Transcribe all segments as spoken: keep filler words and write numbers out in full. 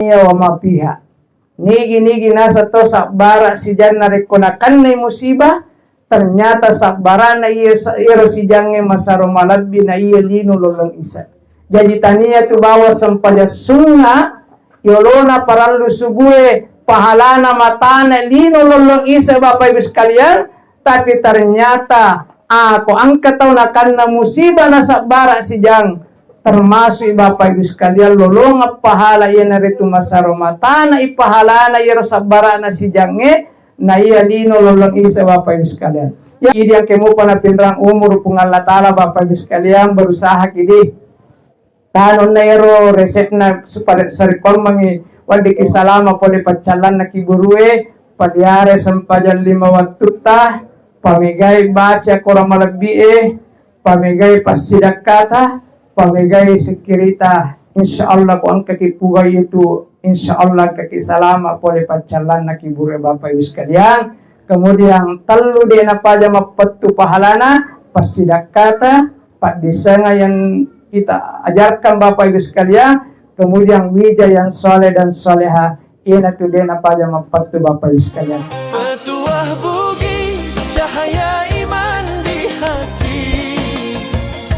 wa ma fiha. Nigi-nigi naseng to sabbara sijanna rekko nakennai musibah, ternyata sabbarana iya sa-, iyaro sijangnge masaro malebbi na iya lino lollong isa. Jadi tania tu bawa sempajang sunna, yolona parallu subue, pahalana matana lino lollong isa, Bapak Ibu sekalian, tapi ternyata, ah, ko engka tau nakanna musibah nasabbara sijang, termasuk Bapak Ibu sekalian, lolongeng pahala iyanaritu masaro matana i pahalana iyaro sabbarana sijangnge, na iya lino lollong isa, Bapak Ibu sekalian. Ya, idi engka mupa napinrang umur Puang Allah Taala, Bapak Ibu sekalian, berusaha kidi. Tanonna ero resepna supaya sarikommengi weddikki salama pole paccallanna kiburue, paliare sempajang lima wattutta, pamegai baca korang malebbi'e, pamegai passidakkata, pamegai sikkirita. Insya Allah ko engkaki pugai itu, insya Allah engkaki salama pole paccallanna kiburue, Bapak Ibu sekalian. Kemudian tellu de napaja mappettu pahalana, passidakkata, paddissengan yang kita ajarkan Bapak Ibu sekalian, kemudian wija yang soleh dan soleha, iyanatu de napaja mappettu Bapak Ibu sekalian. Petuah Bugis, cahaya iman di hati.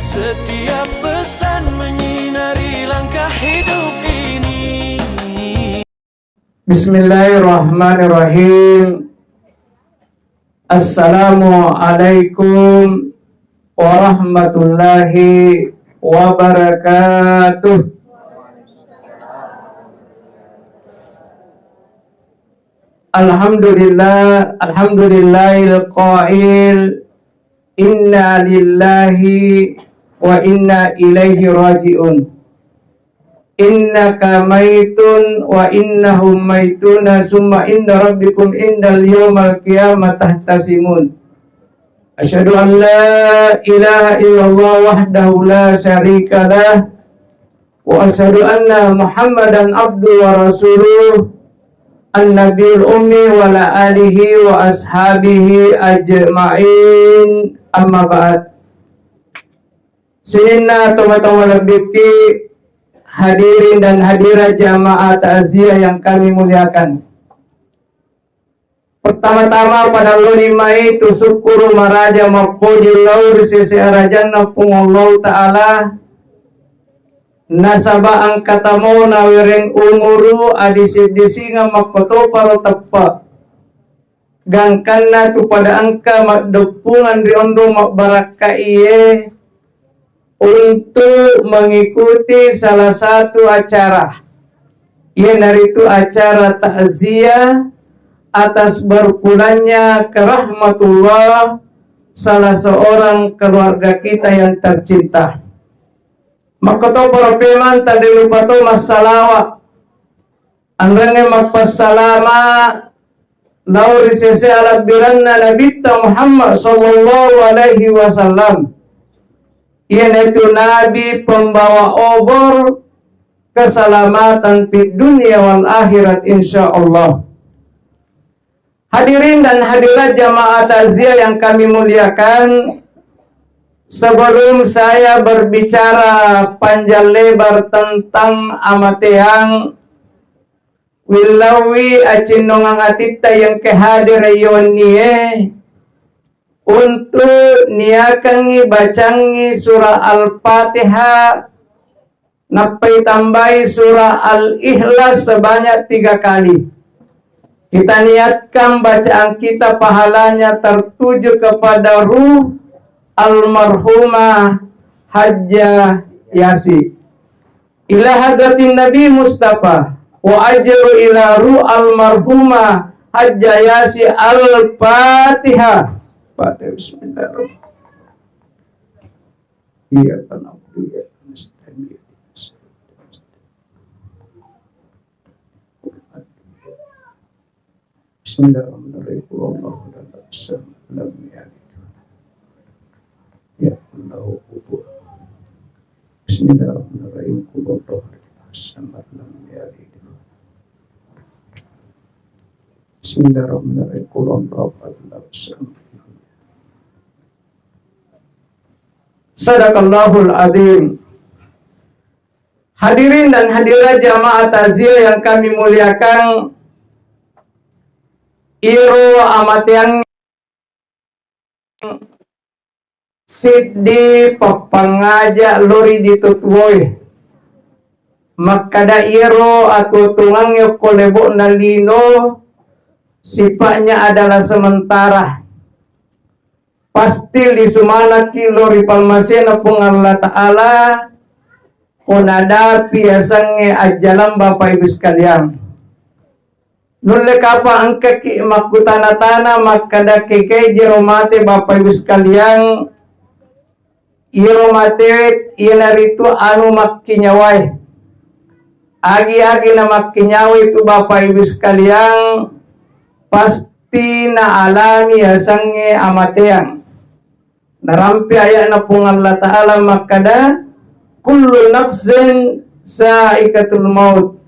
Setiap pesan menyinari langkah hidup ini. Bismillahirrahmanirrahim. Assalamualaikum warahmatullahi wabarakatuh. Alhamdulillah, alhamdulillahil qail, inna lillahi wa inna ilaihi raji'un. Innaka maitun wa innahum maituna summa inda rabbikum indal yaumal qiyamah tahtasimun. Asyhadu an la ilaha illallah wahdahu la syarika lah, wa asyhadu anna Muhammadan abdu wa rasuluh, an-nabiyul ummi wa ala alihi wa ashabihi ajma'in, amma ba'd. Sininna tomatoa malebbikki, hadirin dan hadirat jamaah takziah yang kami muliakan. Pertama-tama, pada loni mai tu sukkuru maraja mappoji lao ri sese arajanna Puang Allahu Ta'ala, nasaba engka tamo nawereng umuru adisi-disingeng makkotoparo teppe. Gangkanna tu pada engka maddeppungeng ri onrong mabbarakka iye untuk mengikuti salah satu acara, iyanaritu acara takziah atas berpulangnya ke rahmatullah salah seorang keluarga kita yang tercinta. Makkotoparo pemang, tadde lupa to massalawa. Anrengnge mappassalama lao ri sese alabbiranna Nabitta Muhammad sallallahu alaihi wasallam. Iyanaitu Nabi pembawa obor keselamatan fid dunia wal akhirat, insya Allah. Hadirin dan hadirat jamaah takziah yang kami muliakan, sebelum saya berbicara panjang lebar tentang amateang, willauwi acinnongeng atitta yang ke hadir yonnie untuk niakangi bacangi surah Al-Fatihah, nappai tambai surah Al-Ikhlas sebanyak tiga kali. Kita niatkan bacaan kita pahalanya tertuju kepada ruh almarhumah Hajjah Yasi. Ila hadratin Nabi Mustafa wa ajru ila ruh almarhumah Hajjah Yasi. Al-Fatihah. Fatihah, bismillahirrahmanirrahim. Iyyaka na'budu wa iyyaka nasta'in. Bismillahirrahmanirrahim. Qul huwallahu ahad, Allahu samad, lam yalid. Ya Allah. Bismillahirrahmanirrahim. Qul huwallahu ahad, Allahu samad, lam yalid. Bismillahirrahmanirrahim. Qul huwallahu ahad, Allahu samad. Sadaqallahul adzim. Hadirin dan hadirat jamaah takziah yang kami muliakan, iro amateang siddi pappangaja lori di tutuoe. Makkada iyaro atuo-tuongengnge okko lebo'na lino sifatnya adalah sementara. Pasti lisu manakki lori pammasena Puang Allah Ta'ala ko nadapi yasengnge ajjalang Bapak Ibu sekalian. Nulle kapang engkaki makkutana-tana makkada kegai jero mate Bapak Ibu sekalian, iyaro mate iyanaritu anu makkinyawae. Agi-agi na makkinyawa itu Bapak Ibu sekalian, pasti na alami yasengnge amateang. Narampe aya'na Puang Allah Ta'ala makkada, "Kullu nafsin sa'iqatul maut."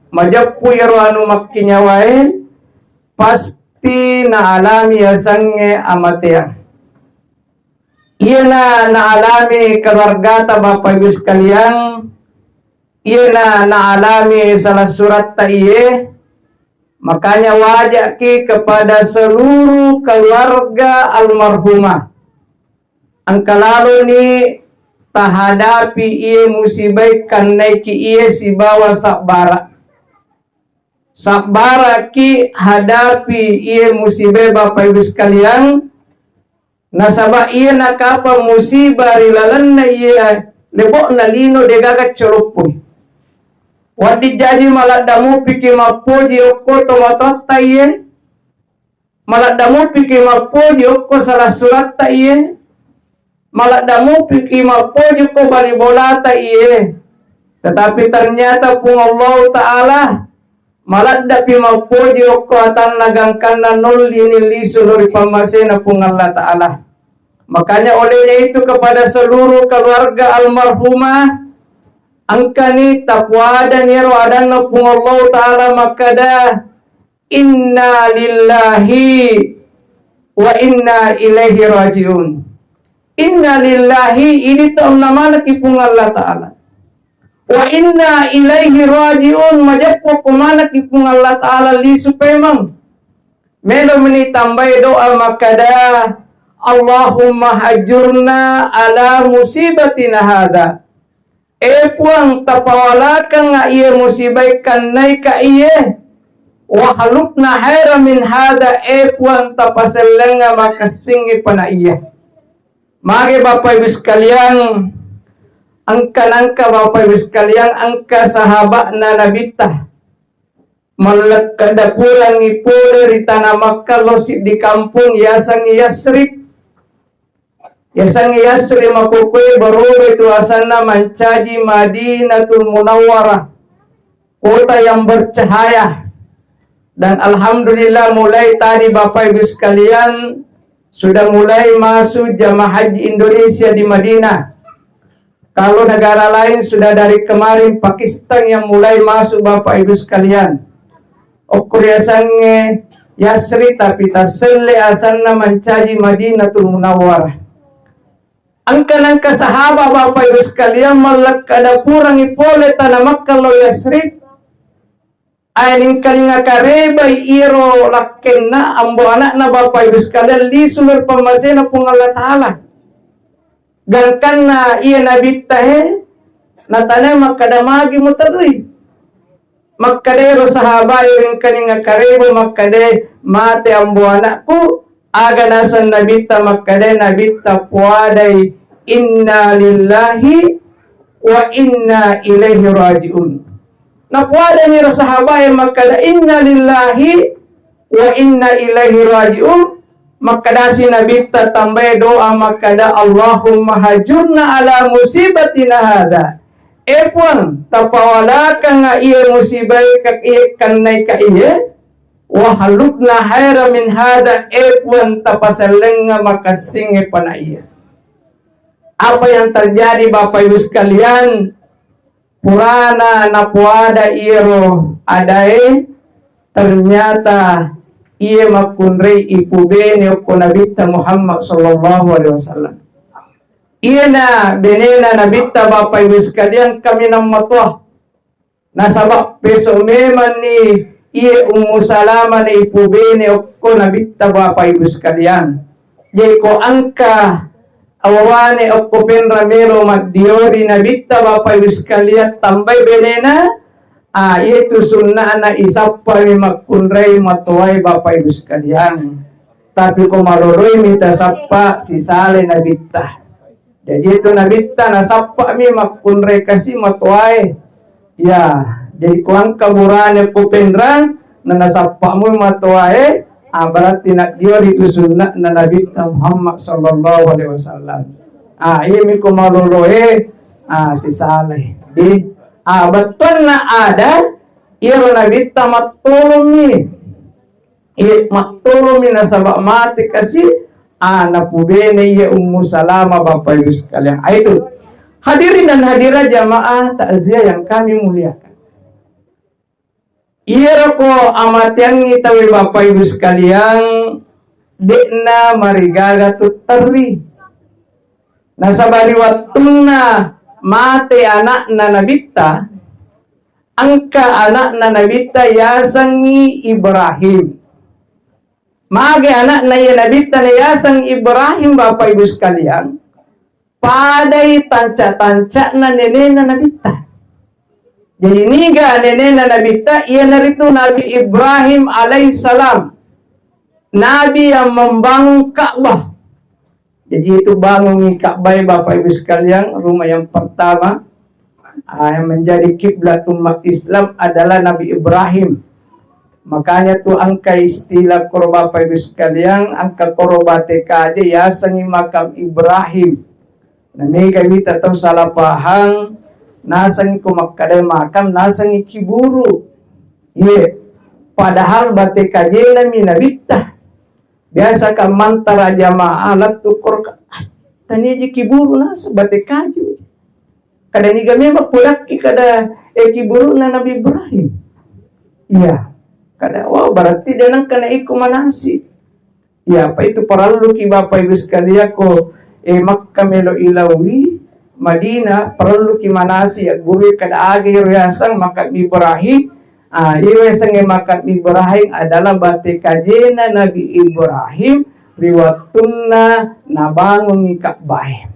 Majeppu iyaro anu makkinyawae pasti naalami yasengnge amateang. Iyana naalami keluargata Bapak Ibu sekalian, iyana naalami salah suratta iye, makanya wajakki kepada seluruh keluarga almarhumah. Engka laloni tahadapi iye musibai kannaiki iye sibawa sabbara. Sabbaraki hadapi iye musibai Bapak Ibu sekalian, nasaba iye nakapa musiba ri lalenna iye lebo'na lino degaga coloppoi. Wedding jaji maladda mupiki mappoji okko tomatoatta iye, maladda mupiki mappoji okko salah suratta iye, maladda mupiki mappoji okko bali bolata iye. Tetapi ternyata Puang Allah Ta'ala maladdapi mappoji okko atanna gangkanna nollini lisu lori pammasena Puang Allah Ta'ala. Makanya olehnya itu kepada seluruh keluarga almarhumah, engkani tapuadani ero adanna Puang Allah Ta'ala makkada, "Inna lillahi wa inna ilaihi raji'un." Inna lillahi, ini taunna manaki Puang Allah Ta'ala. Wa inna ilaihi raji'un, majeppu ko manaki Puang Allah Ta'ala lisu pemeng. Melo meni tambai doa makkada, "Allahumma hajurna ala musibatina hadha." E Puang, tapawalakengnga iye musibai kannaika iye. Wahlukna haira min hada, e Puang, tapasellengnga makessingngi pana iye. Mage Bapak Ibu sekalian, engka nangka Bapak Ibu sekalian, engka sahaba'na Nabitta. Mallekka dapurangngi pole ri tana Makkah lo siddi kampung yasengngi Yasrib. Yasengnge Yasrib makkukue baroba itu asanna mancaji Madinatul Munawwarah, kota yang bercahaya. Dan alhamdulillah, mulai tadi Bapak Ibu sekalian sudah mulai masuk jamaah haji Indonesia di Madinah. Kalau negara lain sudah dari kemarin Pakistan yang mulai masuk, Bapak Ibu sekalian. Okko riasengnge Yasrib, tapi tasselle asanna mancaji Madinatul Munawwarah. Engka nangka sahaba, Bapak Ibu sekalian, mallekka dapurangngi pole tana Makkah lo Yasrib. Ae ningkalinga karebai iyaro lakkenna ambo anakna, Bapak Ibu sekalian, lisu lori pammasena Puang Allah Ta'ala. Gangkanna iya Nabitta he, natanai makkada, "Magi muterri?" Makkada ero sahabae, "Engkaninga kareba makkada mate ambo anakku." Aga naseng Nabitta? Makkada Nabitta puadai, "Inna lillahi wa inna ilaihi raji'un." Napuadani ero sahabae makkada, "Inna lillahi wa inna ilaihi raji'un." Makkadasi Nabitta tambai doa makkada, "Allahumma hajurna ala musibatina hadha." E Puang, tapawalakengnga iye musibae ka-, iye kannaika iye, wahlukna haira min hadha, e Puang, tapasellengnga makessingnge pana iye. Apa yang terjadi, Bapak Ibu sekalian? Purana napuada iyaro adae, ternyata iye makkunrai ipubene okko Nabitta Muhammad sallallahu alaihi wasallam. Iyana benena Nabitta, Bapak Ibu sekalian, kaminang matoa. Nasaba peso memanni iye Ummu Salama na ipubene okko Nabitta, Bapak Ibu sekalian. Jadi ko engka awawane okko penra melo maddiori Nabitta, Bapak Ibu sekalian, tambai benena, ah, iyatu sunnana isappami makkunrai matoae, Bapak Ibu sekalian. Tapi ko maloloi mita sappa, sisale Nabitta. Jadi itu Nabitta nasappami makkunrai kasi matoae. Ya, jadi ko engka burane ko penrang, na nasappamui matoae, ah, berarti naddiori tu sunnana Nabitta Muhammad sallallahu alaihi wasallam. Ah, iyami ko maloloe, ah, sisale. Di, ah, bettuanna ada, iyaro Nabitta mattolongmi. Iya, mattolongmi nasaba mate kasi, ah, napubene iya Ummu Salama, Bapak Ibu sekalian. Ah, itu. Hadirin dan hadirat jamaah takziah yang kami muliakan. Iyaro ko amateangngi tawe, Bapak Ibu sekalian, de'na marigaga tu terri. Nasaba ri wettunna mate anakna Nabitta, engka anakna Nabitta yasengngi Ibrahim. Mage anakna iya Nabitta na yaseng Ibrahim, Bapak Ibu sekalian, padai tanca-tancana nenena Nabitta. Jadi niga nenena Nabitta, iyanaritu Nabi Ibrahim alaihissalam, Nabi yang membangun Ka'bah. Jadi itu bangungi Ka'bah, Bapak Ibu sekalian, rumah yang pertama, ah, yang menjadi kiblat umat Islam adalah Nabi Ibrahim. Makanya tu engka istilah koro, Bapak Ibu sekalian, engka koro bate kaje yasengi makam Ibrahim. Na mega wita tau salah paham, nasengi ko makkadai makam, nasengi kiburu. Iye, padahal bate kajena mi Nabitta. Biasa ka mantara jamaah lettu koro ka, ah, tania ji kiburu naseng bate kaji. Kada niga memang pulakki kada, eh, kiburuna Nabi Ibrahim. Iya. Kada, wah, berarti de nengka na iko manasi. Iya, apa itu parelluki Bapak Ibu sekalian ko, eh, Makkah melo ilaui, Madinah, parelluki manasi, ya, guru kada aga iro yaseng makam Ibrahim, Ah, iyasengnge makam Ibrahim adalah bate kajena Nabi Ibrahim ri wettunna nabangungi Ka'bae.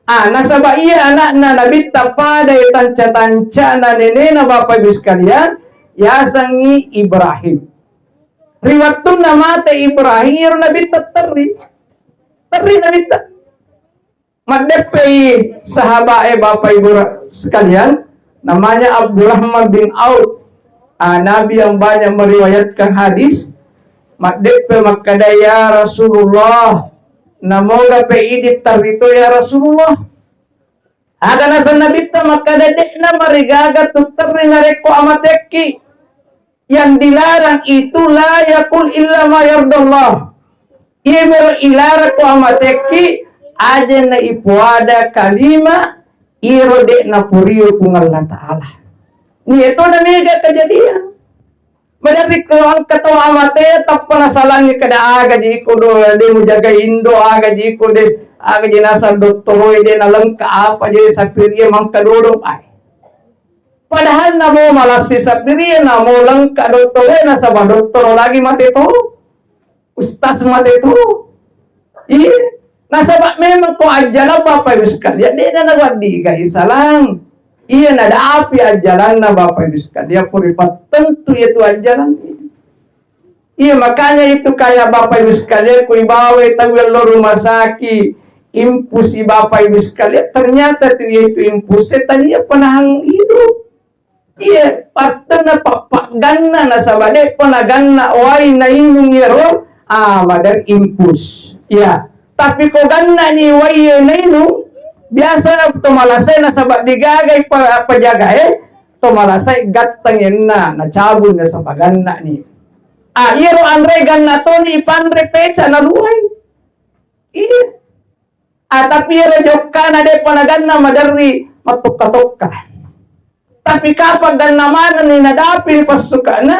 Ah, nasaba iya anakna Nabitta padai tanca-tancana nenena, Bapak Ibu sekalian, yasengngi Ibrahim. Ri wettunna mate Ibrahim, iyaro Nabitta terri. Terri Nabitta. Maddeppei sahabae, Bapak Ibu ra-, sekalian, namanya Abdurrahman bin Auf. Ah, Nabi yang banyak meriwayatkan hadis, maddeppe makkada, "Ya Rasulullah, namoga pe idi tarrito ya Rasulullah?" Aga naseng Nabitta makkada, "De'na marigaga tu terri narekko amatekki." Yang dilarang itu la yaqul illa ma yardallah. Iyamiro ilarang ko amatekki, aja na ipoada kalima iro de napurio Puang Allah Ta'ala. Ni itu na mega kejadian. Maderri ko engka tau amate tappa nasalangi kada aga ji iko do, de mujaga indo aga ji iko de, aga ji nasang dottoroe de nalengka apa je sapirie mangka dodong ai. Padahal namo malassi sappirie, namo lengka dottore, nasaba dottoro lagi mate to, ustaz mate to. Iya, nasaba memang ko ajjalan Bapak Ibu sekalian, de na nawaddigai salang. Iya, nada api ajjalanna Bapak Ibu sekalian, puri pattentu iya tu ajjalan. Iya, makanya itu kayak Bapak Ibu sekalian, ku ibawai tau lo rumah sakit, infus i Bapak Ibu sekalian, ternyata tu itu infus tania penahang hidup. Iya, pattenna pappa ganna nasaba de pernah ganna wai nainung iyaro, ah, madar infus. Iya, tapi ko ganna ni wai nainung, biasa to malasai nasaba digagai pa-, pajagae, to malasai gattang enna, nacabun nasaba ganna ni. Ah, iyaro anre ganna toni ipanre peca naluai. Iya. Ah, tapi iyaro jokkana depa naganna maderri mattokka-tokka. Tapi kapang ganna manenni nadapi passukana,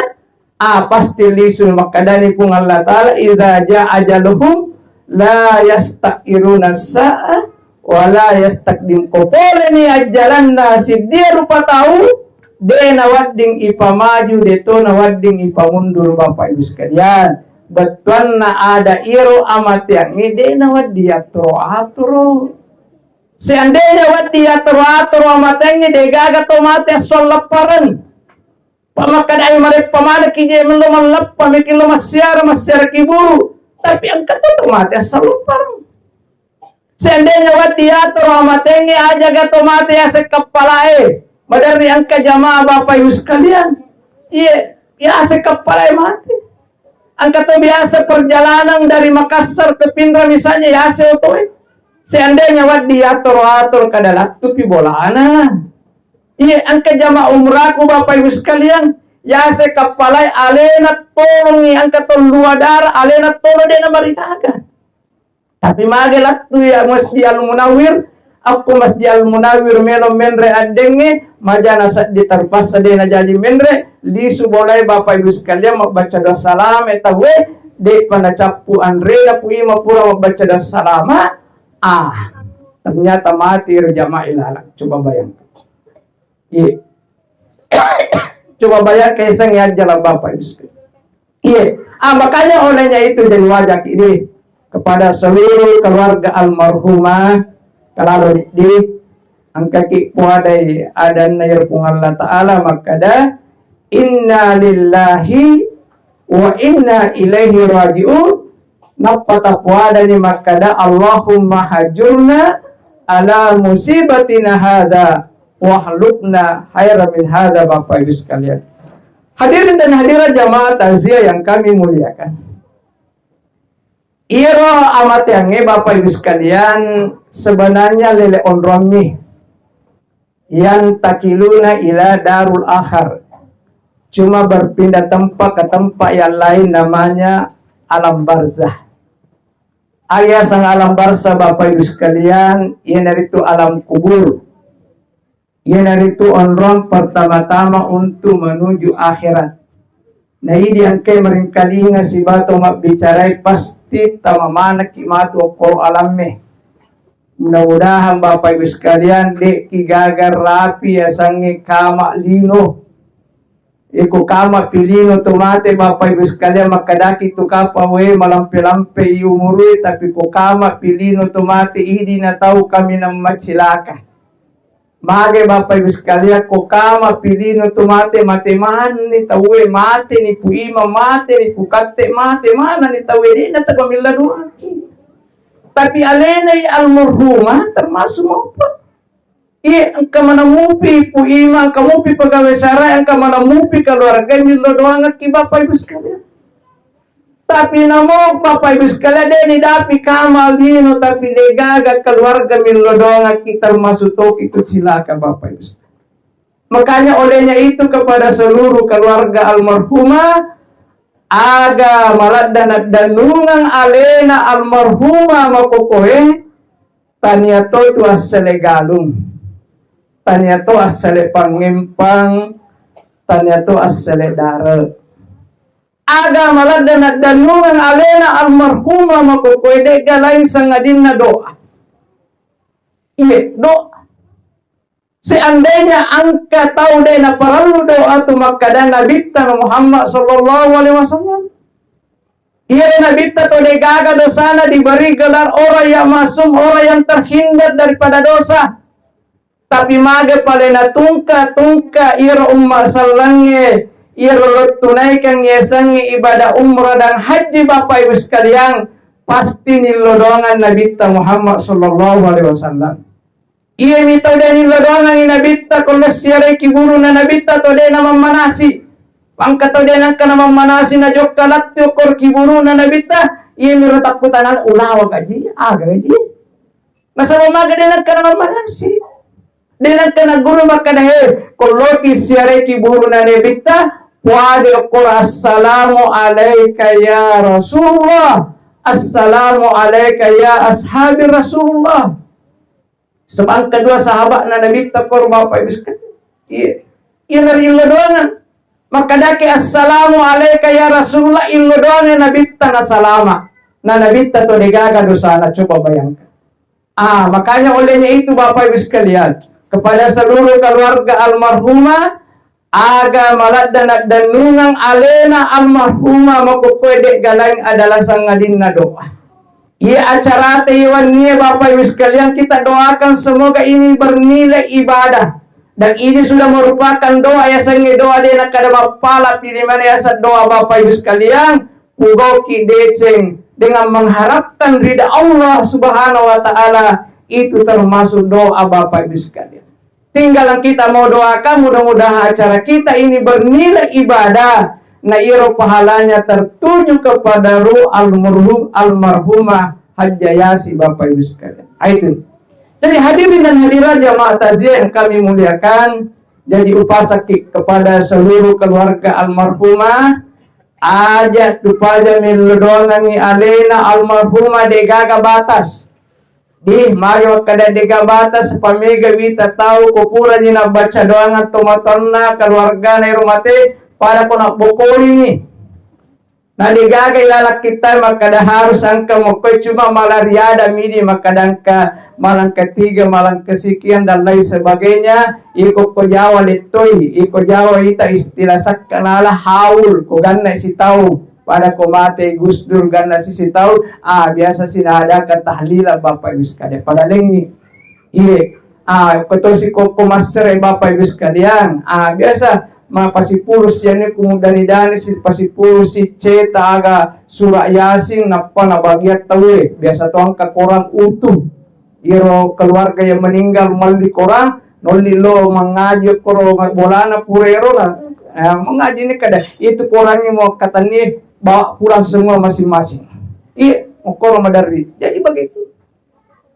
ah, pasti lisu. Makkadani Puang Allah Ta'ala, "Idza jaa ajaluhum la yasta'khiruna sa'a, Wala yastakdim, ko poleni ajjalanna siddia rupa tau, de nawedding ipamaju, de to nawedding ipamundur, Bapak Ibu sekalian. Bettuanna ada iro amateangnge de nawedding atoro-atoro. Seandainya wedding atoro-atoro amateangnge, de gaga to mate esso leppareng. Pamakkadai mareppa manekki je mello malleppa meki lo massiara, massiara kiburu. Tapi engka to mate esso leppareng. Seandainya wedding atoro amateangnge, aja ga to mate yaseng kappalae. Maderri engka jamaah Bapak Ibu sekalian. Iye, yaseng kappalae mate. Engka to biasa perjalanan dari Makassar ke Pinrang misalnya, yaseng otoe. Seandainya wedding atoro-atoro kada lattupi bolana. Iye, engka jamaah umrahku Bapak Ibu sekalian, yaseng kappalae alena tolongi engka to luadara, alena tolo de namarigaga. Tapi mage lattu ya Masjid Al Munawwir, akko Masjid Al Munawwir melo menre addengnge, majana seddi terpaksa de najaji menre, lisu bolai Bapak Ibu sekalian mabbaca doa salama tauwe, de'pa nacappu anrena Pu Ima pura mabbaca doa salama, ah, ternyata mati ro jamaah ilalang. Coba bayangkan. Iya. Coba bayangkan, iseng ya jalan Bapak Ibu sekalian. Iya. Ah, makanya olehnya itu jadi wajah ini kepada seluruh keluarga almarhumah, kalau di, di angkaki puadai adanna ya Puang Allah Ta'ala, makkada, "Inna lillahi wa inna ilaihi raji'un." Nappa tapuadani makkada, "Allahumma hajurna ala musibatina hadza wahlukna khairan min hadza." Bapak Ibu sekalian, hadirin dan hadirat jamaah takziah yang kami muliakan, iyaro amateangnge Bapak Ibu sekalian sebenarnya lele onrommi. Yantakiluna ila darul akhar. Cuma berpindah tempat ke tempat yang lain, namanya alam barzah. Aga yaseng alam barzah, Bapak Ibu sekalian, iyanaritu alam kubur. Iyanaritu onrong pertama-tama untuk menuju akhirat. Na idi engkai meringkalinga sibawa to mabbicarai, pasti tama manekki matu okkoro alamme. Mudah-mudahan Bapak Ibu sekalian, de'ki gaga rapi yasengnge kama lino. Iko kama pi lino to mate, Bapak Ibu sekalian, makkadaki tu kapa we malampe-lampe i umurue, tapi ko kama pi lino to mate, idi na tau kaminang macilaka. Mage Bapak Ibu sekalian, ko kama pi lino tu mate, mate manenni tauwe, mate ni Pu Ima, mate ni Pu Katte, mate manenni tauwe, de'na tau milla doaki. Tapi alena i almarhumah termasuk mopa. Iya, engka mana mupi Pu Ima, engka mupi pegawai sara, engka mana mupi keluarga millo doangekki Bapak Ibu sekalian. Tapi namo Bapak Ibu sekalian, de' nidapi kama lino, tapi de' gaga keluarga millo doangekki, termasuk toki tu cilaka Bapak Ibu sekalian. Makanya olehnya itu kepada seluruh keluarga almarhumah, aga maladda naddannungeng alena almarhumah makokoe, tania to tu assele galung, tania to assele pangngempang, tania to assele dare. Aga maladda naddannungeng alena almarhumah makokoe, de'ga lain sangadinna doa. Iye, doa. Seandainya engka tau de' naparellu doa tu makkada Nabitta Muhammad sallallahu alaihi wasallam. Iya Nabitta to de' gaga dosana diberi gelar orang yang maksum, orang yang terhindar daripada dosa. Tapi mage pale natungka-tungka iyaro umma sellengnge, iyaro lettunaikan yasengnge ibadah umrah dan haji, Bapak Ibu sekalian, pasti nillo doangan Nabitta Muhammad sallallahu alaihi wasallam. Iyami tau de' nillo doangangngi Nabitta ko lessiareki buruna Nabitta to de' namammanasi. Pangka tau de' nangka namammanasi najokka lattu okko ri buruna Nabitta, iyami ro takkutanana, ulawa gaji, aga gaji. Nasaba maga de' nengka namammanasi. De' nengka nagguru makkada, he, ko loki siareki buruna Nabitta, puade okkoro, "Assalamu alaika ya Rasulullah. Assalamu alaika ya ashabi Rasulullah." Sebangka dua sahabatna Nabitta koro Bapak Ibu sekalian. Iya. Iya nari illo doangan. Makkadaki, "Assalamu alaika ya Rasulullah," illo doangan Nabitta nasalama. Na Nabitta to de' gaga dosana, coba bayangkan. Ah, makanya olehnya itu, Bapak Ibu sekalian, kepada seluruh keluarga almarhumah, aga maladda naddennungeng alena almarhumah makokkoe de'ga lain adalah sangadinna doa. Iya acarata iya wennie, Bapak Ibu sekalian, kita doakan semoga ini bernilai ibadah. Dan ini sudah merupakan doa, yasengnge doa de nakkeda mappala, pilih mana yaseng doa, Bapak Ibu sekalian, pugauki deceng dengan mengharapkan ridha Allah Subhanahu wa Ta'ala, itu termasuk doa, Bapak Ibu sekalian. Tinggal kita mau doakan, mudah-mudahan acara kita ini bernilai ibadah. Nah, iro pahalanya tertuju kepada ruh almarhum, almarhumah Hajjah Yasi, Bapak Ibu sekalian. Ah, itu. Jadi, hadirin dan hadirat jamaah takziah yang kami muliakan, jadi upasaki kepada seluruh keluarga almarhumah, aja tupaja millo doangengngi alena almarhumah, degaga batas. Di, magi makkeda degaga batas, pamega wita tau ko purani nabbaca doangan tomatoanna, keluargana ero mate, pada ko nabbokorini. Na degaga ilaleng kitta makkeda harus engka mokkoi, cuma mala riada midi makkeda engka malang ketiga, malang kesekian dan lain sebagainya. Iko ko Jawa lettoi, iko Jawa ita istilah sakka nala haul, ko ganna sitau, pada ko mate Gus Dur ganna si sitau, ah, biasa sinadaka tahlilan, Bapak Ibu sekalian, pada lengngi. Iye. Ah, ko tosi kokko massere, Bapak Ibu sekalian. Ah, biasa mappasipulung si anu, kumudani-dani si, pasipulung si ceta aga surah Yasin, nappa nabagiang tauwe. Biasa to engka korang utuh. Iyaro keluarga yang meninggal melli korang, nolli lo mangaji koro bolana purero na. Eh, mangaji ni kada, itu korangnge mau katani bawa pulang semua masing-masing. Iya, koro maderri. Jadi begitu.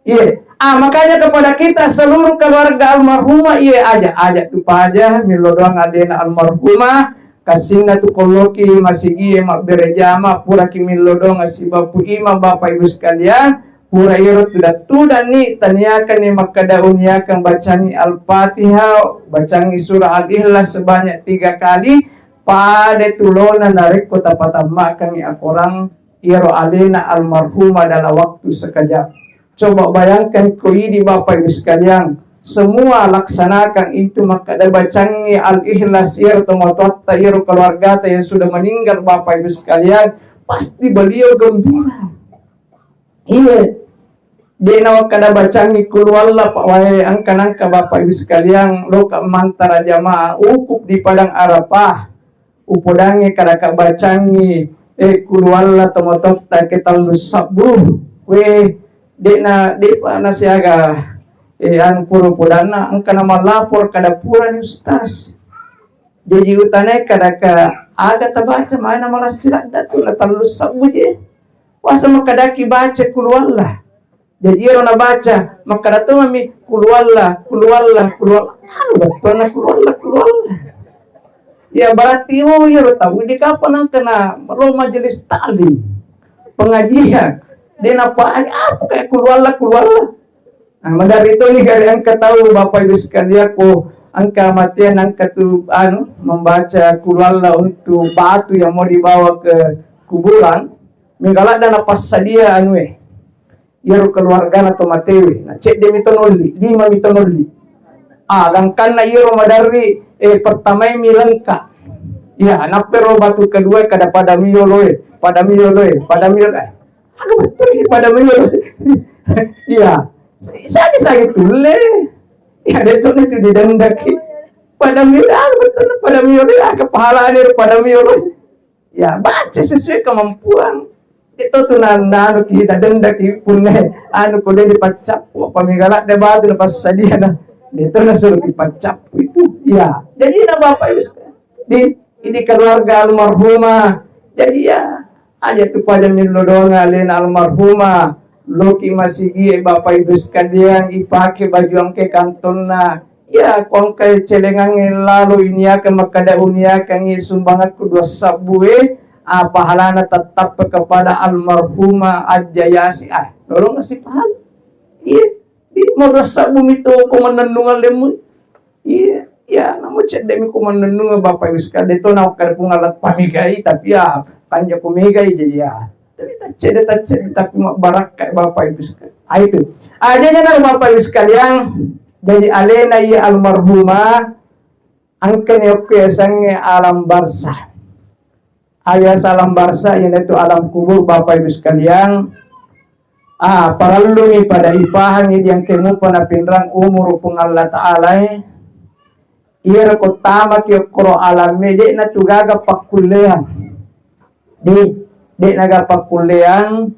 Iya. Ah, makanya kepada kita seluruh keluarga almarhumah, iya, aja, aja tupaja millo doang alena almarhumah, kasinna tu kolloki masigie mabbere jama, puraki millo doang sibapu imam, Bapak Ibu sekalian, pura iro tuda-tudanni taniakanni makkeda uniakan bacangi Al-Fatihah, bacangi surah Al-Ikhlas sebanyak tiga kali, pada tulona narekko tapatammakangi akorang iyaro alena almarhumah dalam waktu sekejap. Coba bayangkan ko idi, Bapak Ibu sekalian, semua laksanakan itu, makkeda bacangi Al-Ikhlas iyaro tomatoatta, iyaro keluargata yang sudah meninggal, Bapak Ibu sekalian, pasti beliau gembira. Iya. De nawakkeda bacangi kuluwalla, Pak, wae engka nangka Bapak Ibu sekalian, loka mantara jamaah wukuf di Padang Arafah. Upodangngi kadaka bacangi, eh, kuluwalla tomatotta ke tellu sabbu. Weh, de'na, de'pa nasiaga, eh, anu pura podanna, engka na malapor kada purani Ustaz. Jaji utanai kadaka aga tabaca, maena malassi ladda tu na tellu sabbu je. Wasa makadaki baca kuluwalla. Jadi ero nabaca, makkada to mami, "Kuluwalla, kuluwalla, kuluwalla." Anu bettuanna kuluwalla, kuluwalla. Ya, berarti, oh, iyaro tau di kapang nangka na lo majelis taklim, pengajian. De napahani apa kayak kuluwalla, kuluwalla. Nah, maderri toni gare engka tau, Bapak Ibu sekalian, ko engka mate nangka tu anu membaca kuluwalla untuk batu yang mau dibawa ke kuburan, mega ladda napassadia anue. Iyaro keluargana to matewe, na cedde mi to nolli, lima mi to nolli. Ah, gangkanna iyaro maderri, eh, pertamae mi lengka. Iya, nappero batu kedua kada pada miyoloe, pada miyoloe, pada miyoloe. Eh, aga betul ini pada miyoloe. Iya, sagi-sagi tulle. Iya, de to itu didendaki. Pada miyoloe, aga betul pada miyoloe, aga pahalane pada miyoloe. Ya, baca sesuai kemampuan. Itu tu na, na anu ki, na denda ki, punna anu ko de dipaccappu, apa mega ladde batu na passadia na. Itu na suruh dipaccappu itu. Ya, jadi na Bapak Ibu sekalian, di, ini keluarga almarhumah. Jadi ya, aja tu pada millo doang alena almarhumah. Loki masigi, Bapak Ibu sekalian, ipake baju angke kantonna. Iya, ko engka celengangnge lalo iniakeng makkada uniakengngi sumbangakku dua sabbu e, ah, pahalana tattappa kepada almarhumah Ajja Yasi. Ah, lolong ngasih pahala. Iya, di mau dua sabbu mito ko mennennungan lemmu. Iya, iya, namu cedde mi ko mennennungan Bapak Ibu sekalian, de to na kada pungalat pamegai, tapi ya kanja ko megai jadi ya. Tapi Cedde taccedde tapi mabbarakka, Bapak Ibu sekalian. Ah, itu. Ah, jadi, nah, Bapak Ibu sekalian, jadi alena iya almarhumah, engkani okko yasengnge alam barzah. Alias alam barzah, iyanatu alam kubur, Bapak Ibu sekalian. Ah, parellumi pada ipahangi diangke mupa napinrang umuru Puang Allah Ta'ala e. Iyaro ko tamaki okkoro alamme, de'na tu gaga pakkulleang. De, de'na gaga pakkulleang.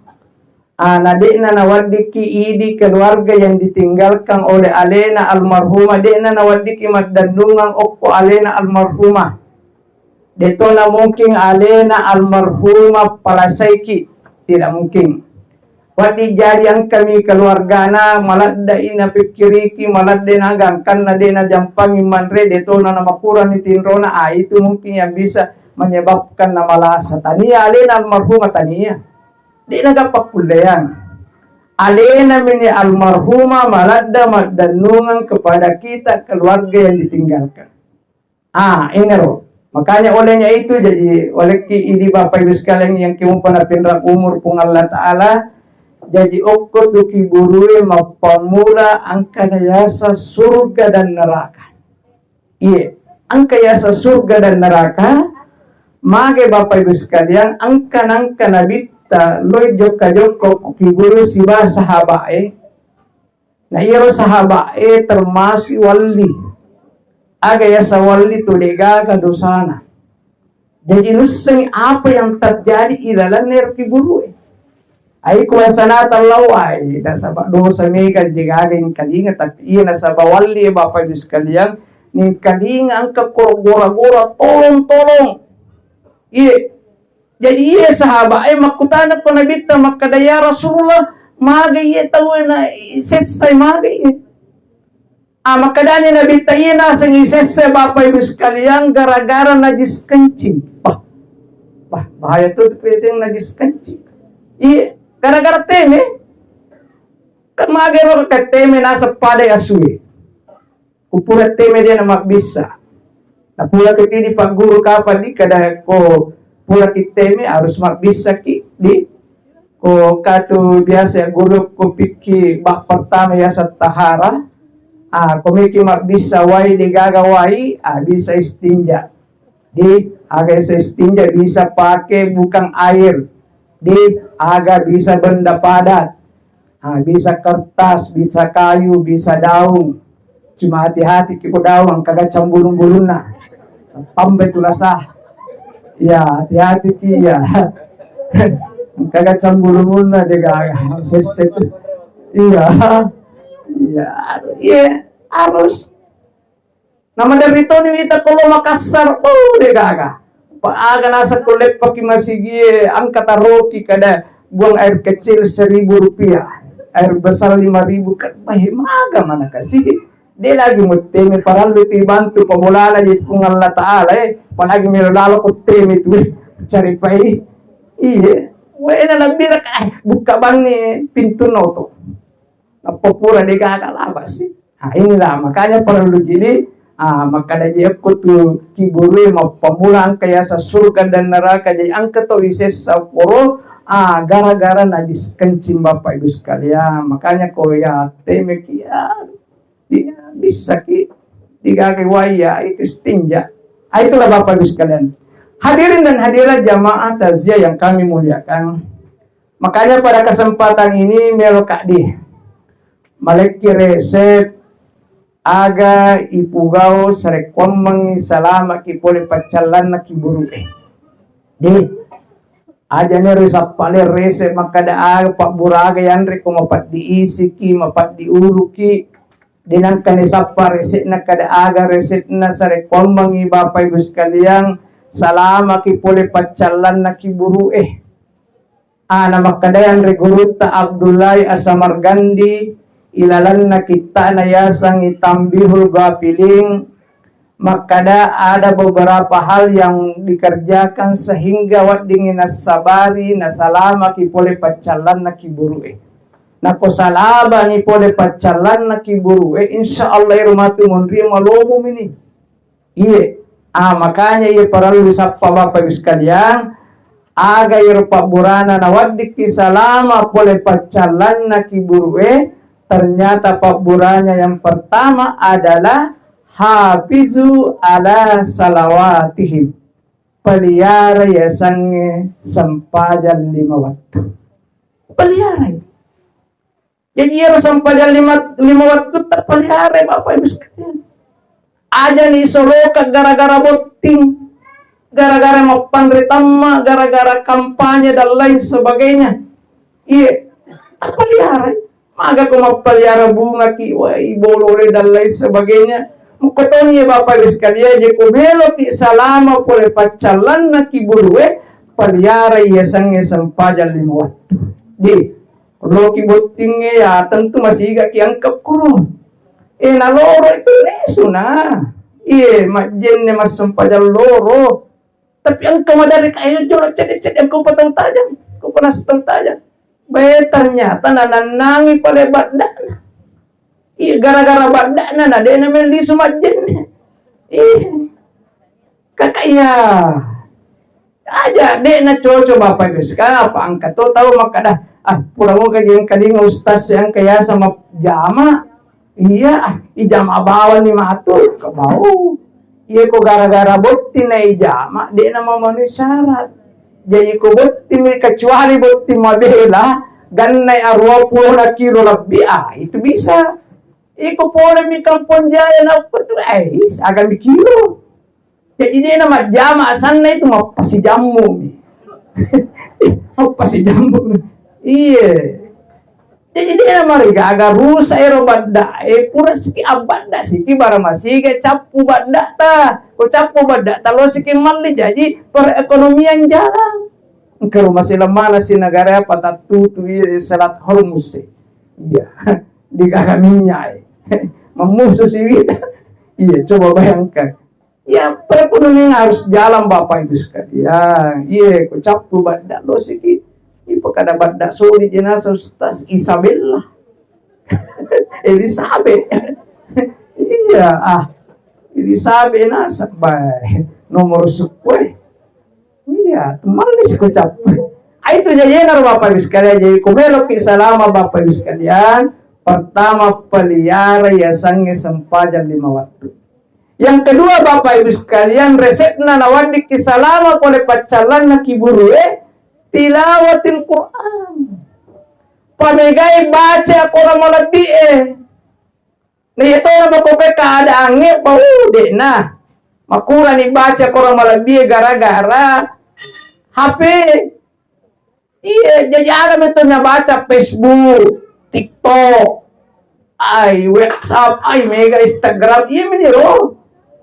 Ah, na de'na naweddikki idi keluarga yang ditinggalkan oleh alena almarhumah, de'na naweddikki maddennungeng okko alena almarhumah. Detona mungkin alena almarhumah palasaiki, tidak mungkin. Wedding jadi engkami keluargana, maladde'i napikkiriki, maladde nagangkanna de najampangi manre, detona namakurani tinrona, ah, itu mungkin yang bisa menyebabkan namalasa. Tania alena almarhumah, tania. De naga pakkulleang. Alena mini almarhumah maladde maddennungeng kepada kita keluarga yang ditinggalkan. Ah, inaro. Makanya olehnya itu, jadi olehki idi Bapak Ibu sekalian yang kimupa napinrang umur Puang Allah Ta'ala, jadi okko tu kiburue mappamula engkana yasa surga dan neraka. Iye, engka yasa surga dan neraka, mage Bapak Ibu sekalian, engka nangka nabitta loi jokka-jokka ko kiburue sibawa sahabae, Na iyaro sahaba'e termasuk walli. Aga yaseng walli tu de'gaga dosana. Jaji nusseng apa yang terjadi ilalenna ero kiburu'e. Ai kuasanata lao ai, nasaba dosa mega de'gaga engkalinga, tapi iya nasaba walli, Bapak Ibu sekalian, nengkalinga engka koro gora-gora, tolong, tolong. Iye, Jadi, iye sahaba'e makkutana ko Nabitta makkeda, "Ya Rasulullah, maga iye tauwe na sessai, maga iye?" Ah, makkedani Nabitta, "Iye naseng isessai, Bapak Ibu sekalian, gara-gara najis kencing." Bah, bah, bahaya tu, tu peseng najis kencing. Iye, gara-gara teme. Kan maga ro ka teme naseng pada asue. Ku pura teme de namabbissa. Na pura ki di pagguru kapang di kada ko pura ki teme harus mabbissa ki di ko katu biasa guru ko pikki bab pertama yaseng tahara. Ah, ko meki mabbissa wai de'gaga wai, ah, bisa istinja. Di aga istinja bisa pake bukan air. Di aga bisa benda padat. Ah, bisa kertas, bisa kayu, bisa daun. Cuma hati-hati ki ko daun, engkaga cambulung-bulungna. Pambe tulasa. Ya, hati-hati ki ya. Engkaga cambulung-bulungna de'gaga. Sesset. Iya. Iya, iya, harus. Na maderri toni wita ko lo Makassar, oh, de'gaga. Pa aga naseng ko leppaki masigie, engka taroki kada buang air kecil seribu rupiah, air besar lima ribu, kan bahe maga mana kasi. De lagi mutteme parallu ti bantu pabolana je Puang Allah Ta'ala, eh. Apalagi melo lalo ko teme tu, eh. Cari pai. Iye. Wena lebih rek, eh, buka banni pintu noto. Nappa pura de'gaga laba sih. Nah, inilah makanya perlu jadi, ah, makkeda je okko tu kiburue mappamula engka yaseng surga dan neraka, jadi engka to isessa poro, ah, gara-gara najis kencing, Bapak Ibu sekalian. Makanya ko ya teme ki, ya, di-, bisa ki de'gaga wai ya itu istinja. Ah, itulah Bapak Ibu sekalian. Hadirin dan hadirat jamaah takziah yang kami muliakan. Makanya pada kesempatan ini melo kaddi malekki resep aga ipugau sarekkuammengngi salamaki pole paccallanna kiburu'e. De, aja nero sappale resep makkeda aga pabbura aga yanre ko mapaddi isiki, mapaddi uluki. De nangka ni sappa resepna kada aga resepna sarekkuammengngi Bapak Ibu sekalian salamaki pole paccallanna kiburu'e. Ana makkedai anre gurutta Abdullahi As-Samarqandi ilalenna kitta'na yaseng Tanbihul Ghafilin, makkeda ada beberapa hal yang dikerjakan sehingga weddingngi nassabari nasalamaki pole paccallanna kiburu'e. Nako salabani pole paccallanna kiburu'e, insya Allah ero matu monrie malomo mini. Iye. Ah, makanya iye parellu sappa Bapak Ibu sekalian. Aga iyaro pabburana nawaddikki salama pole paccallanna kiburue? Ternyata pabburanya yang pertama adalah hafizu ala salawatihim. Peliara yasengnge sempajang lima wattu. Peliarai. Jadi iyaro sempajang lima, lima wattu tapeliarai, Bapak Ibu sekalian. Aja ni soloka gara-gara botting, gara-gara mappanre tamma, gara-gara kampanye dan lain sebagainya. Iya, tapeliarai. Maga ko mappaliara bunga ki, wai, bolole dan lain sebagainya. Mukotoni ya Bapak Ibu sekalian, je ko melo ki salama pole paccallanna kiburue, paliara yasengnge sempajang lima wattu. Di, loki bottingnge ya tentu masiga ki angka kuro. Eh, na loro itu lesu na. Iye, majjenne massempajang loro. Tapi engka maderri ka, ayo jolo cedde-cedde, engka upatang tajang, engka upatang tajang. Bae, ternyata nanannangi pale baddana. Iya, gara-gara baddana na de' na melli lisu majjenne. Iya. Kakak iya. Aja de' na cocok Bapak Ibu. Sekarang apa angka to tau makkada, ah, pura moga je engka dinga ustaz yang kaya sama jama. Iya, ah, ijama bawang ni matu, kebau. Iya, ko gara-gara botting na ijama, de' na memenuhi syarat. Jadi ko botting mi, kecuali botting mabela, gannai arua puluh na kilo lebih, ah, itu bisa. Iko pole mi Kampong Jaya na uku tu, eh, aga mi kilo. Jadi de' na majjama asanna itu mappasijammu mi. Mappasijammu mi. Iya. Jadi de' na marigaga rusak ero badda. Eh, pura siki abadda siki bara masiga cappu badda ta. Ko cappu badda ta lo siki malli jadi perekonomian jalan. Engka rumah silamana si negara apa tattutu iya Selat Hormuz. Iya. Digaga minyak. Mammusu si wita. Iya, coba bayangkan. Ya, perekonomian harus jalan, Bapak Ibu sekalian. Iya, ko cappu badda lo siki. Ipakada badda soli jenazah Ustaz Isabella. Elizabeth. Iya, ah. Elizabeth nasab bae. Nomor sepuluh. Iya, malli siko cappu. Ah, itu jadi enaro Bapak Ibu sekalian. Jadi ko meloki salama Bapak Ibu sekalian, pertama peliara yasengnge sempajang lima waktu. Yang kedua, Bapak Ibu sekalian, resepna nawaddikki salama pole paccallanna kiburue, tilawatil Quran. Pamegai baca Quran malebbi e. Na iya tona makkokkoe keadaangnge, bau, de'na. Makurani baca Quran malebbi e gara-gara H P. Iya, jadi ada metona baca Facebook, TikTok, ai, WhatsApp, ai, mega Instagram, iya meniro.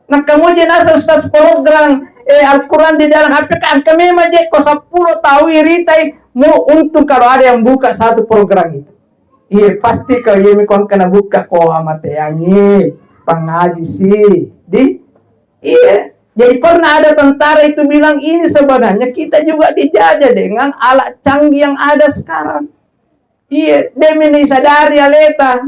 Nah, kamu je nasa ustaz program, eh, Al-Quran di dalam H P, kan kami maje ko sepuluh tahu iritai, mau untung kalau ada yang buka satu program itu. Iya, pasti kau iya mi ko engka nabuka ko amateangi, pangaji si, di, iya. Jadi pernah ada tentara itu bilang, "Ini sebenarnya kita juga dijajah dengan alat canggih yang ada sekarang." Iya, demi ni sadari aleta.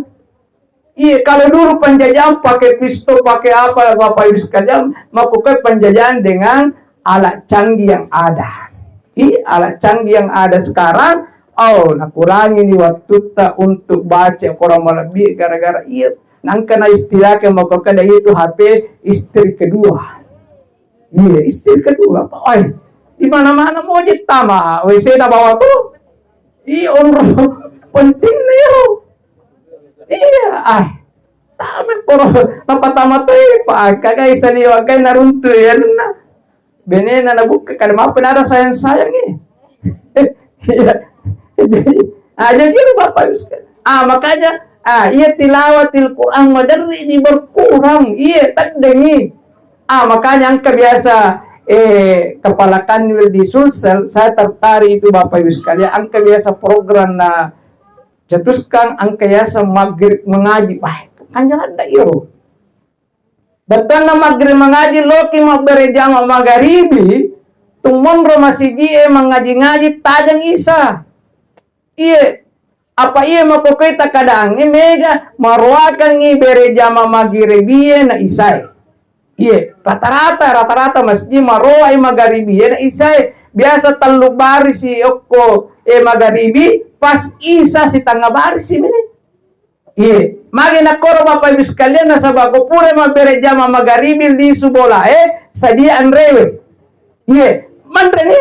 Iya, kalau dulu penjajahan pakai pistol, pakai apa, Bapak Ibu sekalian, melakukan penjajahan dengan alat canggih yang ada. Iya, alat canggih yang ada sekarang, oh, nakurangi ni wattutta untuk baca Quran malebbi gara-gara iya. Nangka na istilahkan maka kada itu H P istri kedua. Iya, istri kedua, Pak. Oi, di mana-mana mau je tama, W C na bawa tu. Iya, umroh penting nih, yo. Iya, ah. Tama poro, napa tama tu, Pak. Kagai saliwa, kagai naruntu ya, nah. Benena nabuka, kada mapa nada sayang-sayang nih. Iya. Jadi, ah, jadi itu Bapak Ibu sekalian. Ah, makanya, ah, iya tilawatil Quran maderri di berkurang. Iya, taddengi. Ah, makanya engka biasa, eh, kepala kanwil di Sulsel, saya tertarik itu Bapak Ibu sekalian, engka biasa program na cetuskan engka biasa maghrib mengaji. Wah, kan jalan dak iyo. Bettuanna maghrib mengaji loki mabbere jama magaribi, tumonro masiji e mangaji-ngaji tajeng isa. Iye, apa iye makkokkoe takkadangnge mega maroakangngi bere jama magiribie na isae. Iye, rata-rata, rata-rata masjid maroai magaribie na isae. Biasa tellu barisi okko, eh, magaribi, pas isa sitengnga barisi mini. Iye, magi nakkoro Bapak Ibu sekalian, nasaba ko pura mabbere jama magaribi lisu bola, eh, sadia anrewe. Iye, manre ni,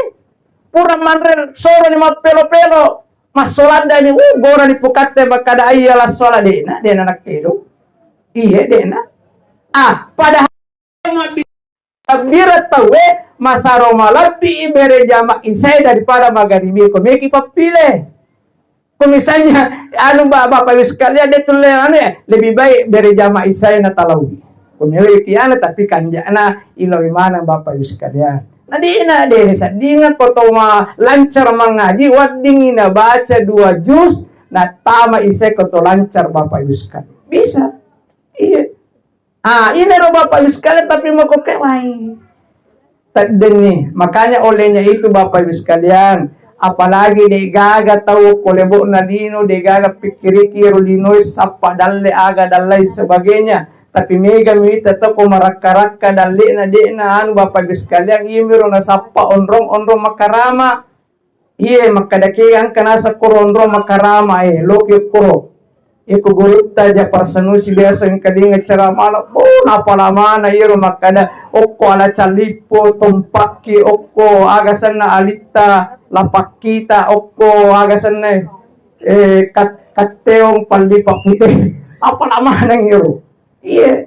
pura manre soro ni mappelo-pelo, massoladda ni, uh, gora ni pukatte makkada ayya lassola, dena, dena nakkedo. Iye, dena. Ah, padahal Mabbira tauwe masaro malebbi bere jama isai daripada magaribi, ko meki pappile. Ko misalnya anu, ba-, Bapak Ibu sekalian, de tulle anu ya, lebih baik bere jama isai na talaui. Ko meki anu, tapi kanjana ilawi maneng Bapak Ibu sekalian. Na dena, de seddinga ko to ma lancar mangaji, weddingi na baca dua juz, na tama isai ko to lancar Bapak Ibu sekalian. Bisa. Iya. Ah, ini ro Bapak Ibu sekalian, tapi mau kok kayak wae. Taddenni. Makanya olehnya itu Bapak Ibu sekalian, apalagi de gaga tau ko lebo'na lino, de gaga pikkiriki ro linoe sappa dalle aga dallai sebagainya. Tapi mega mita toko marakka-rakka dalle'na de'na anu Bapak Ibu sekalian, iyami ro nasappa onrong-onrong makarama. Iye, makkadaki engka naseng koro onrong makarama, eh, loki koro. Iko gurutta Japar Sanusi biasa engka dinge ceramana, oh, napalamana iyaro makkada, okko ala calippo, tompakki, okko aga senna alitta, lapakkita, okko aga senna, eh, kat-, katteong pallipa pute. Napalamana iyaro. Iye.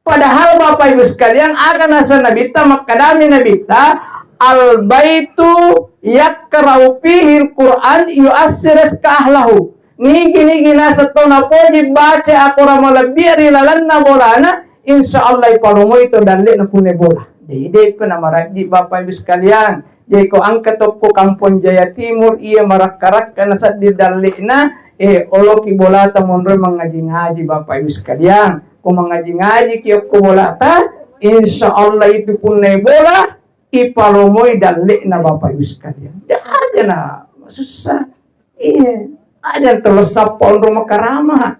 Padahal Bapak Ibu sekalian, aga naseng Nabitta, makkadami Nabitta, "Al-baitu yakra'u fihil Qur'an yu'assiras ka ahlahu." Nigi-nigi naseng to napoji baca akorang malebbi ri lalenna bolana, insya Allah ipalomoi to dalle'na punna bola. Jadi, de'pa namarajji Bapak Ibu sekalian. Jadi ko engka tokko Kampong Jaya Timur, iya marakka-rakka nasedding dalle'na, eh, oloki bolata monroi mangaji-ngaji, Bapak Ibu sekalian. Ko mangaji-ngaji ki okko bolata, insya Allah itu punnai bola, ipalomoi dalle'na, Bapak Ibu sekalian. Jajana, susah. Iya, aja telo sappa onrong makarama.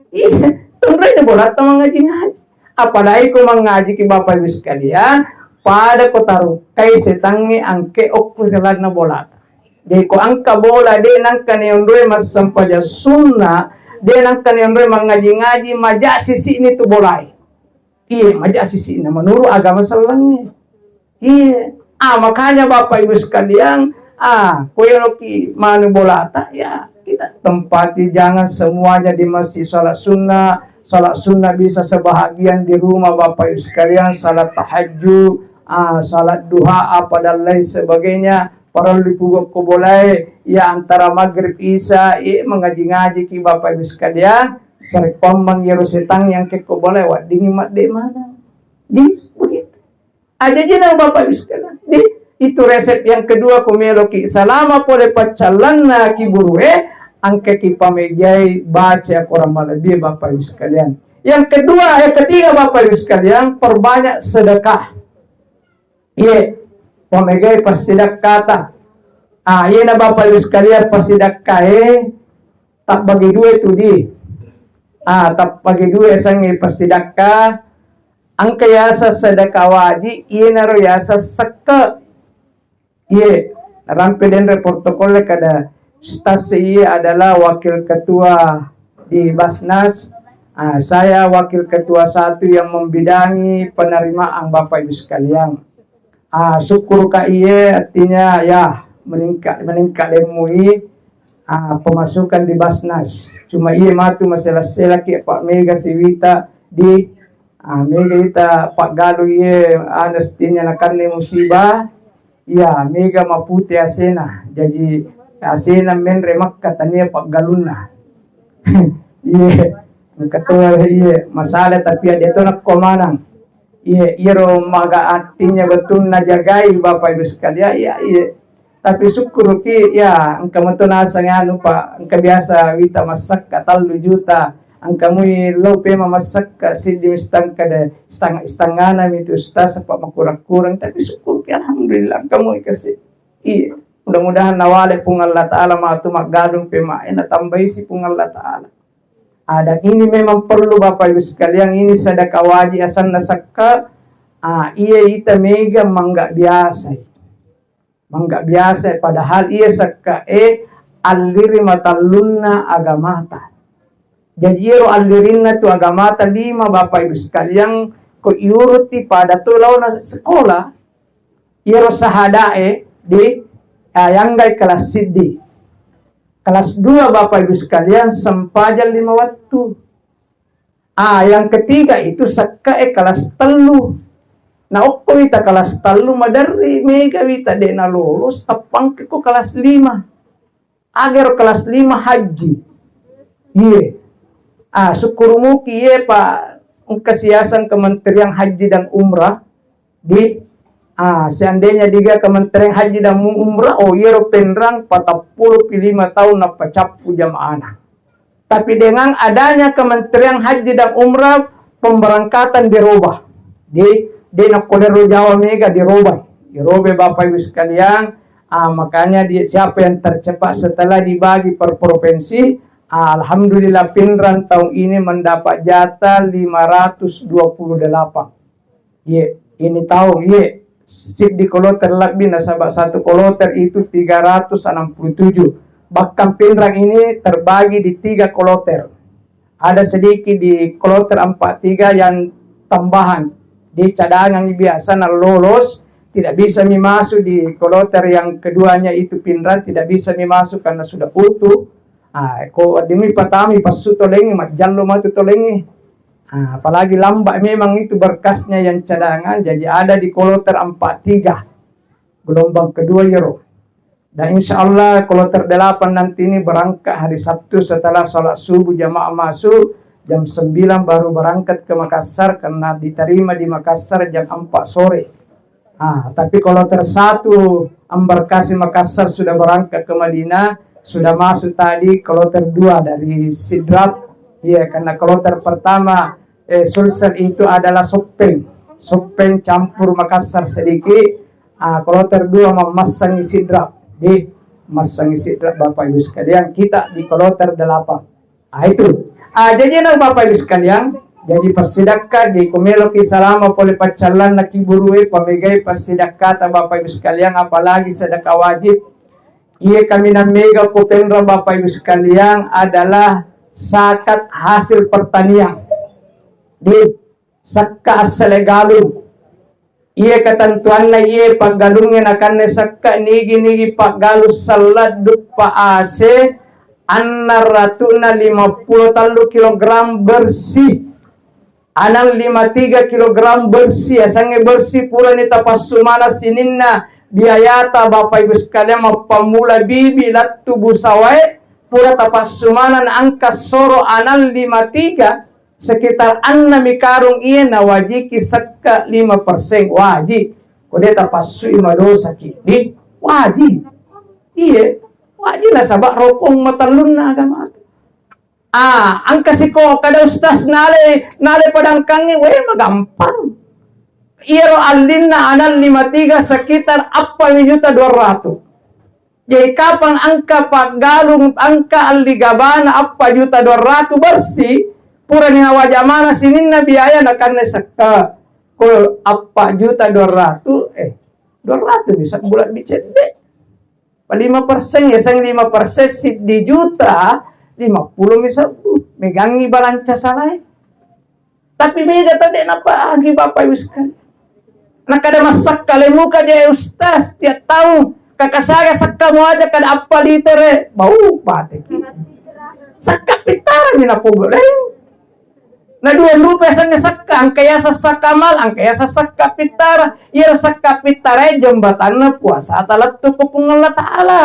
Iya, tenrena bolata mangaji-ngaji. Apalagi ko mangaji ki Bapak Ibu sekalian, pada ko tarukkai setangnge angke okko ri lalenna bolata. Jadi ko engka bola de nangka ni onroi massempajang sunna, de nangka ni onroi mangaji-ngaji, maja sisi'ni tu bolae. Iya, maja sisi'na menurut agama sellengnge. Iya. Ah, makanya Bapak Ibu sekalian, ah, koeloki manu bolata, ya, kita tempati, jangan semuanya di masjid salat sunnah. Salat sunnah bisa sebahagian di rumah, Bapak Ibu sekalian, salat tahajud, ah, salat duha, apa dan lain sebagainya. Parellu pugokko bolae, ya, antara maghrib isya, eh, mengaji-ngaji ki, Bapak Ibu sekalian. Sarekkoammang iyaro setang yang kekko bolae, weddingi madde maneng. Di, begitu. Ajajinang Bapak Ibu sekalian. Di, itu resep yang kedua, ko meloki salama pole paccallanna kiburue, angkaki pamegai baca Quran malebbi, Bapak Ibu sekalian. Yang kedua, yang ketiga, Bapak Ibu sekalian, perbanyak sedekah. Iye, pamegai passidakkata. Ah, iyena Bapak Ibu sekalian, passidakkae tabbagi dua tu di. Ah, tabbagi dua sangi passidakka. Engka yaseng sedekah wajib, iyenaro yaseng sekke. Iye, narampe denre protokolle kada Ustaz iye adalah wakil ketua di Basnas. Ah, saya wakil ketua satu yang membidangi penerimaan Bapak Ibu sekalian. Ah, syukurka iye, artinya ya meningkat, meningkat lemui, ah, pemasukan di Basnas. Cuma iye matu masela-selaki Pak Mega siwita di, ah, mega ita paggalu iye, anu, artinya nakanne musibah, iya, mega mapute asena. Jaji asena menre makka tania paggalunna. Iye, engka to, iye, masalah tapi ada to nakko manang. Iye, iyaro maga artinya betul najagai Bapak Ibu sekalian, iya, iye. Tapi sukkuruki, ya, engka meto naseng anu, Pak, engka biasa wita massakka tellu juta, engka mui lo pema massakka siddi setengka de, setengah, setengahna mi tu Ustaz, apa makurang-kurang, tapi sukkuruki, alhamdulillah, engka mui kasi. Iya, mudah-mudahan nawale Puang Allah Ta'ala matu maggalung pemae, natambaisi Puang Allah Ta'ala. Ah, dan ini memang perlu Bapak Ibu sekalian, ini sedekah wajib asanna sakka, ah, iya ita mega mangga biasa. Mangga biasa, padahal iya sekkae alliri matallunna agamata. Jadi iyaro allirinna tu agamata lima, Bapak Ibu sekalian, ko iuruti pada tu laona sekolah, iyaro sahadae di, ah, yanggai kelas siddi. Kelas dua, Bapak Ibu sekalian, sempajang lima wattu. Ah, yang ketiga itu sekkae kelas tellu. Na okko wita kelas tellu, maderri mega wita de' na lolos, teppangke ko kelas lima. Agero kelas lima haji. Iye. Ah, sukkurumuki iye, Pak, engka siaseng Kementerian Haji dan Umrah di, ah, seandainya diga Kementerian Haji dan Mu-, Umrah, oh, iyero Pinrang patappulo pi lima taung nappa cappu jamaahna. Tapi dengan adanya Kementerian Haji dan Umrah, pemberangkatan dirubah. Di, di nakkodero Jawa mega dirubah. Dirubah, Bapak Ibu sekalian. Ah, makanya di, siapa yang tercepat setelah dibagi per provinsi, ah, alhamdulillah Pinrang tahun ini mendapat jatah lima ratus dua puluh delapan. Iye, ini taung, iye, siddi koloter lebbi nasaba satu koloter itu tiga ratus enam puluh tujuh. Bahkan Pinrang ini terbagi di tiga koloter. Ada sedikit di koloter empat tiga yang tambahan. Di cadangan biasa na lolos, tidak bisa mi masuk di koloter yang keduanya itu Pinrang, tidak bisa mi masuk karena sudah utuh. Ah, ko wedding mi patami passu tolengnge, majjallo matu tolengnge. Ah, apalagi lambat memang itu berkasnya yang cadangan, jadi ada di koloter empat tiga, gelombang kedua iyaro. Dan insya Allah koloter delapan nanti ini berangkat hari Sabtu setelah sholat subuh, jamaah masuk jam sembilan baru berangkat ke Makassar karena diterima di Makassar jam empat sore. Ah, tapi koloter satu embarkasi Makassar sudah berangkat ke Madinah, sudah masuk tadi koloter dua dari Sidrap. Iya, karena koloter pertama, eh, Sulsel itu adalah Soppeng. Soppeng campur Makassar sedikit. Ah, koloter dua memassangi Sidrap. Di massangi Sidrap, Bapak Ibu sekalian, kita di koloter delapan. Ah, itu. Ah, jadi nang Bapak Ibu sekalian, jadi passidakka, jadi ko meloki salama pole paccallanna kiburue, pamegai passidakkata Bapak Ibu sekalian, apalagi sedekah wajib. Iya kaminang mega ko Pinrang Bapak Ibu sekalian adalah zakat hasil pertanian. Di sekka assele galung. Iye ketentuanna iye paggalungnge nakanne sekka nigi-nigi paggalung selledduppa ase annang ratuna lima pulo tellu kilogram bersih. Anang lima tiga kilogram bersih, asengnge bersih purani tapassu maneng sininna biayata Bapak Ibu sekalian mappammula bibi lettu busawae pura tapassu maneng angka soro anang lima tiga sekitar annami karung iye nawajiki sekka lima persen, waji. Ko de tapassui madosaki, di waji. Iye, waji nasaba rokong matellunna agama. Ah, angka siko kada ustaz nale, nale padangkangi, we magampang. Iyaro allinna anang lima tiga sekitar appa juta dua ratu. Jadi kapang angka paggalung, angka alli gabana appa juta dua ratu bersih, purani nawaja maneng sininna biaya nakanne sekka. Ko appa juta dua ratu, eh, dua ratu bisa bulan bicedde. Pa lima persen, ya sang lima persen siddi juta, lima pulo mi sebbu. Megangi balanca salae. Tapi mega tau de napa agi Bapak Ibu sekalian. Nakada massakka lemuka je ustaz tiap tahun. Kakasaga sakka muaja kada appa litere. Bau bateki. Sakka pitara mina pogoleng. Na dua lupe sange sakka, angka yasa sakka mal, angka yasa sakka pitara. Iya sakka pitara jembatanna puasa talettu ko Puang Allah Ta'ala.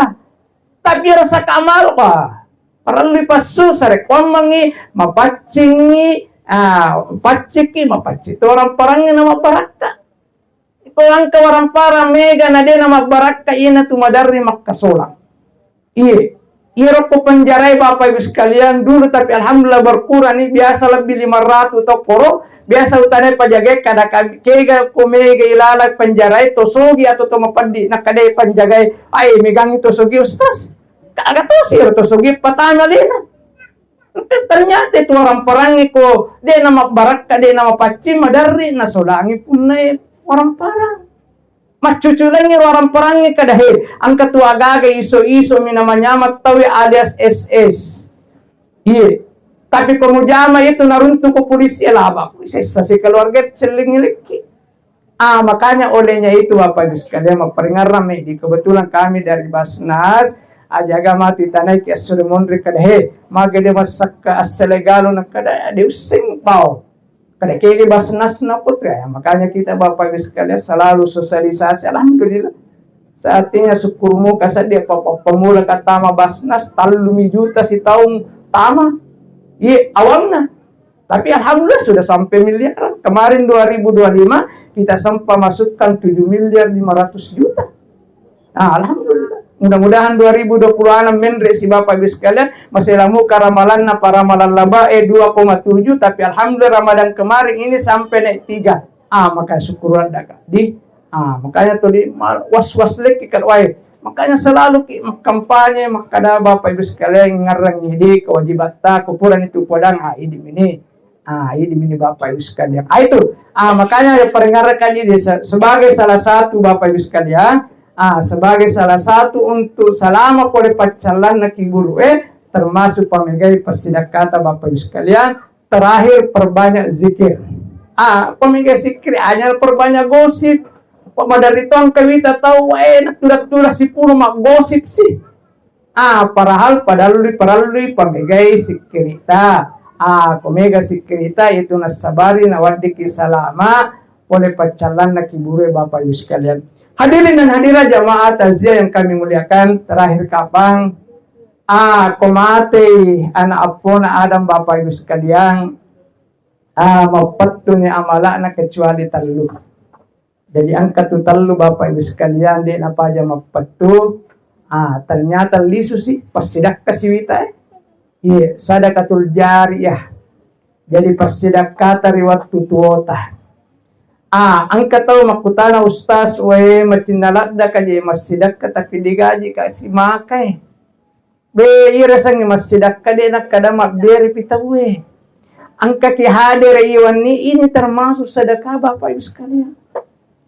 Tapi rasa kamal, wah, parellu passu sarekkuammengngi, mapaccingngi, ah, paccikki, mapaccing to orang parangngi nama barakka. Iko langka warang parang mega na de nama barakka ina tu madarri makkasolang. Iye, iyaro ko penjarai Bapak Ibu sekalian dulu, tapi alhamdulillah berkurang nih, biasa lebih lima ratus tau koro, biasa utane pajagai kada kami, kega ko mega ilala penjarai to sogi atau to mapeddi, nakadai penjagai, ai megangi to sogi ustaz. Kaga tosi ro to sogi patama lena. Engka ternyata itu orang parangnge ko de nama barakka, de nama paccing madarri nasolangi punna orang parang. Maccucu lengngi ro arang perangngi kada he, engka tu agaga iso-iso mina manyameng tauwe alias S S. Iye. Tapi ko mujama itu naruntu ko polisi, eh, laba ku sessa si keluarga celling lekki. Ah, makanya olehnya itu Bapak Ibu sekalian, mapparingarrang medi. Kebetulan kami dari Basnas, ajaga matu itanai ki assure monri kada he, mage de massakka assele galu na kada de usseng pao. Kada kege Basnas na putra. Ya, makanya kita Bapak Ibu sekalian selalu sosialisasi. Alhamdulillah. Artinya syukur muka saja papa pemula katama Basnas tallumi juta sitaung tama. Iya, awalnya. Tapi alhamdulillah sudah sampai miliaran. Kemarin dua ribu dua lima kita sempat masukkan tujuh miliar lima ratus juta. Nah, alhamdulillah. Mudah-mudahan dua ribu dua puluh enam menre si Bapak Ibu sekalian, masih lamu karamalanna paramalan laba eh dua koma tujuh, tapi alhamdulillah Ramadan kemarin ini sampai naik tiga. Ah, maka syukuran daga. Di ah, makanya tuli ma- was-was leki kan wae. Makanya selalu ki kampanye makkada Bapak Ibu sekalian ngarang ini kewajibatta kupuran itu podang ah ini ini. Ah, ini ini Bapak Ibu sekalian. Ah, itu. Ah, makanya ya peringatkan ini se- sebagai salah satu Bapak Ibu sekalian. Ah, sebagai salah satu untuk selama pole paccallanna kiburu eh termasuk pamegai passidakkata Bapak Ibu sekalian. Terakhir perbanyak zikir. Ah, pamegai zikir hanya perbanyak gosip. Pamadari tong kawita tau eh natura-tura sipuru mak gosip sih. Ah, padahal padallui parallui pamegai sikkirita. Ah, ko mega sikkirita itu nassabari nawaddiki salama pole paccallanna kiburu Bapak Ibu sekalian. Hadirin dan hadirat jamaah takziah yang kami muliakan, terakhir kapang ah, ko matei anak appona Adam Bapak Ibu sekalian, ah, mappettuni amalakna kecuali tellu. Jadi engka tu tellu Bapak Ibu sekalian, de napaja mappettu. Ah, ternyata lisu si, passidakka siwita eh. Iya, sadakatul jariyah. Jadi passidakkata ri wattu tuota. Ah, engka tau makkutana, "Ustaz, wae macinna ladda ka je massidakka tapi digaji ka si makai." Be, ira sengnge massidakka de nakkada mabbere pi tauwe. Engka ki hadere iwanni, ini termasuk sedekah Bapak Ibu sekalian.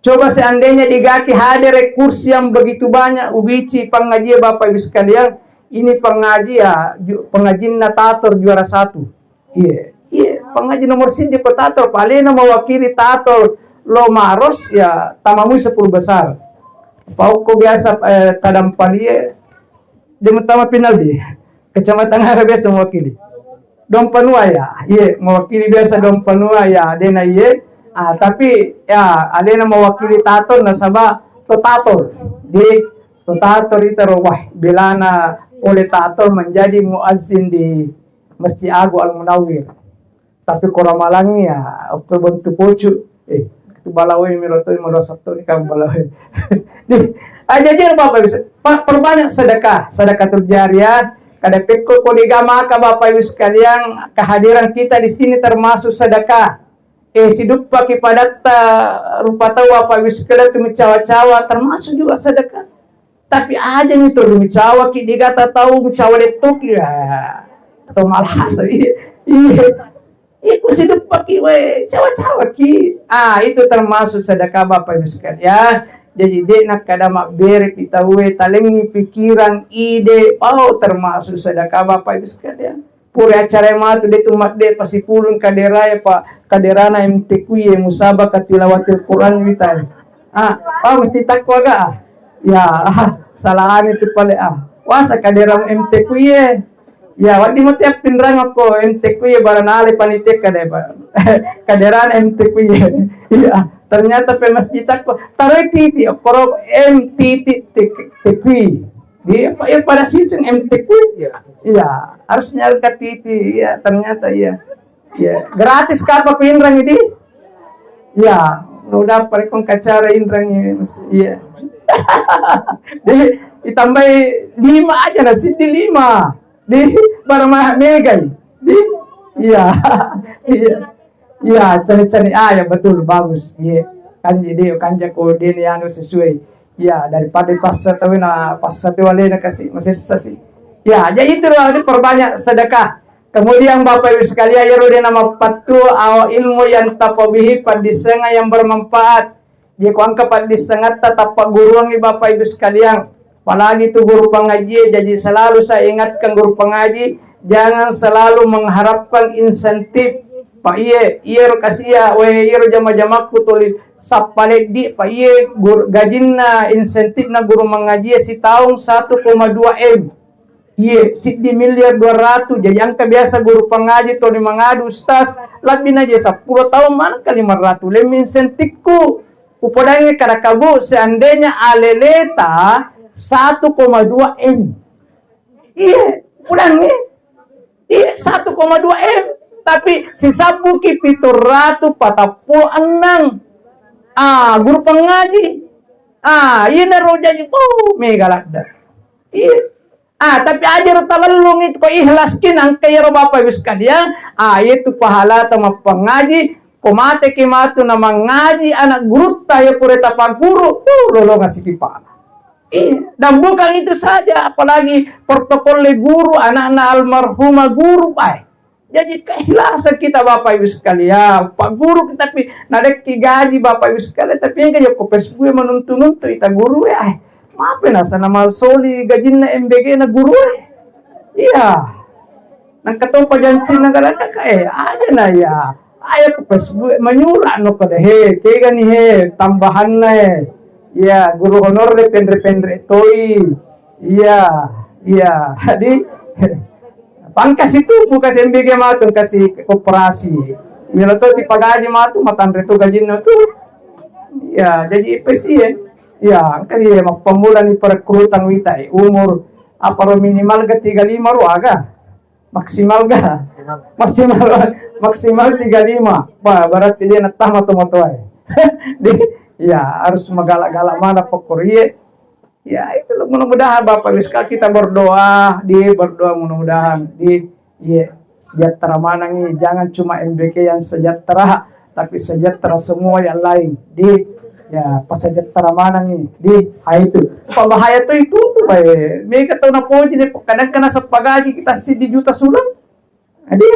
Coba seandainya digaki hadere kursi yang begitu banyak, ubici pengajian Bapak Ibu sekalian, ini pengajian, ju- pengajinna Tator juara satu. Iya, iya, pengaji nomor siji ko Tator, palena mewakili Tator lo Maros, ya tamamui sepuluh besar. Paukko biasa eh, tadampalie, de mutama final di Kecamatan Ara biasa mewakili. Dompanua ya, iya mewakili biasa Dompanua ya, dena iya. Ah, tapi ya alena mewakili Tator nasaba to Tator. Di to Tator itaro wah belana oleh Tator menjadi muazzin di Masjid Agung Al Munawwir. Tapi ko ramalangi ya, okko bentuk pucuk. Eh, itu balawai melo to melo satto ni kan balawai. Di, aja aja Bapak bisa. Pak, perbanyak sedekah, sedekatul jariyah. Kada pekko ko dega maka Bapak Ibu sekalian, kehadiran kita di sini termasuk sedekah. Eh, siduppaki padatta rupa tau Bapak Ibu sekalian tu mencawa-cawa termasuk juga sedekah. Tapi aja mi to mucawaki digata tau mucawa lettoki ya. Atau malah iya. Iya. Iku siduppaki we cawa-cawaki. Ah, itu termasuk sedekah Bapak Ibu sekalian. Jadi de nakkada mabbere pi tauwe talengi pikiran ide pao termasuk sedekah Bapak Ibu sekalian. Pura acara matu de tu madde pasipulung kaderae pa kaderana M T Q ye musabaka tilawatil Quran witai. Ah, ah mesti takwa ga? Ya, ah, salah anu tu pale ah. Wasa kadera M T Q ye. Ya, waddi mati appinrang ko M T Q ye baranale panitia kade ba. Kaderana M T Q ye. Ya, ternyata pe masjid takwa. Taroi titi, koro M T T T Q. Di apa ya pada season M T Q. Ya. Iya, harus nyari K T T, iya, ternyata iya. Iya, gratis kapa ku inrang ini? Iya, udah parekong kacara inrang ini, iya. Di, ditambahi lima aja lah, sini lima. Di, barang mahal mega. Di, iya, iya. Iya, cari-cari. Ah, ya betul, bagus. Iya, kan jadi kan jako dia ni anu sesuai. Iya, daripada passa tau na passa tu alena kasi masessa si. Ya, jadi itu loh, ini perbanyak sedekah. Kemudian Bapak Ibu sekalian, ya rude nama patu au ilmu yang tafabihi paddisenga yang bermanfaat. Jadi ko engka paddissengatta tappagguruangngi Bapak Ibu sekalian, apalagi tu guru pangajie, jadi selalu saya ingatkan guru pangaji, jangan selalu mengharapkan insentif. Pak iye, iyero kasia, we iyero jama-jamakku tuli sappa leddi, Pak iye gur-, gajinna insentifna guru mangajie sitaung satu koma dua M. Iye, siddi miliar dua ratu. Jadi engka biasa guru pangaji tuli mangadu, "Ustaz, lebbi na je seppulo taung, mana engka lima ratu lemmi insentifku." Upodangngi kada kabu, seandainya aleleta satu koma dua M. Iye, upodangngi. Iye, satu koma dua M. Tapi sisabbuki pitu ratu patappulo enneng. Ah, guru pangaji. Ah, iye naro jaji, oh, mega ladde. Iye. Ah, tapi aja ro talellung itu ko ikhlas ki nangka iyaro Bapak Ibu sekalian, ah, itu pahalata mappangaji, ko mate ki matu na mangaji anak gurutta ya pura tapagguru, uh, lolonga siki pahala. Iya, dan bukan itu saja, apalagi protokolle guru, anakna almarhumah guru, baik. Jadi keikhlasan kita Bapak Ibu sekalian, Pak Guru kita pi nadekki gaji Bapak Ibu sekalian, tapi yang kayak ko Facebook menuntu-nuntu ita guru ya, eh, maaf ya nasa nama soli gajinna M B G na guru eh. Iya. Nang ketong pajancin na galak ka eh, aja na ya. Ayo ko Facebook menyurak no pada he, kega ni he, tambahanna eh. Iya, guru honor de penre-penre toi. Iya, iya. Jadi, pangkas itu buka S M B G matu kasi koperasi. Mila to ti pagaji matu matanre tu gajinna tu. Ya, jadi pesi ya. Ya, kasi ya mappamula ni perekrutan wita eh. Umur apa ro minimal ke tiga lima ro aga. Maksimal ga? Maksimal, maksimal tiga lima. Wah, berarti dia natama to motoai. Di, ya, harus magala-gala mana pokok iye. Ya, itu loh, mudah-mudahan Bapak Ibu sekalian kita berdoa, di berdoa mudah-mudahan di, iya, sejahtera manangi, jangan cuma M B K yang sejahtera, tapi sejahtera semua yang lain. Di, ya, pasejahtera manangi. Di, ah, itu. Pabahaya tu itu tu bae. Mega tau napoji ni, kadang kena sepagaji kita sidi juta sulang. Jadi,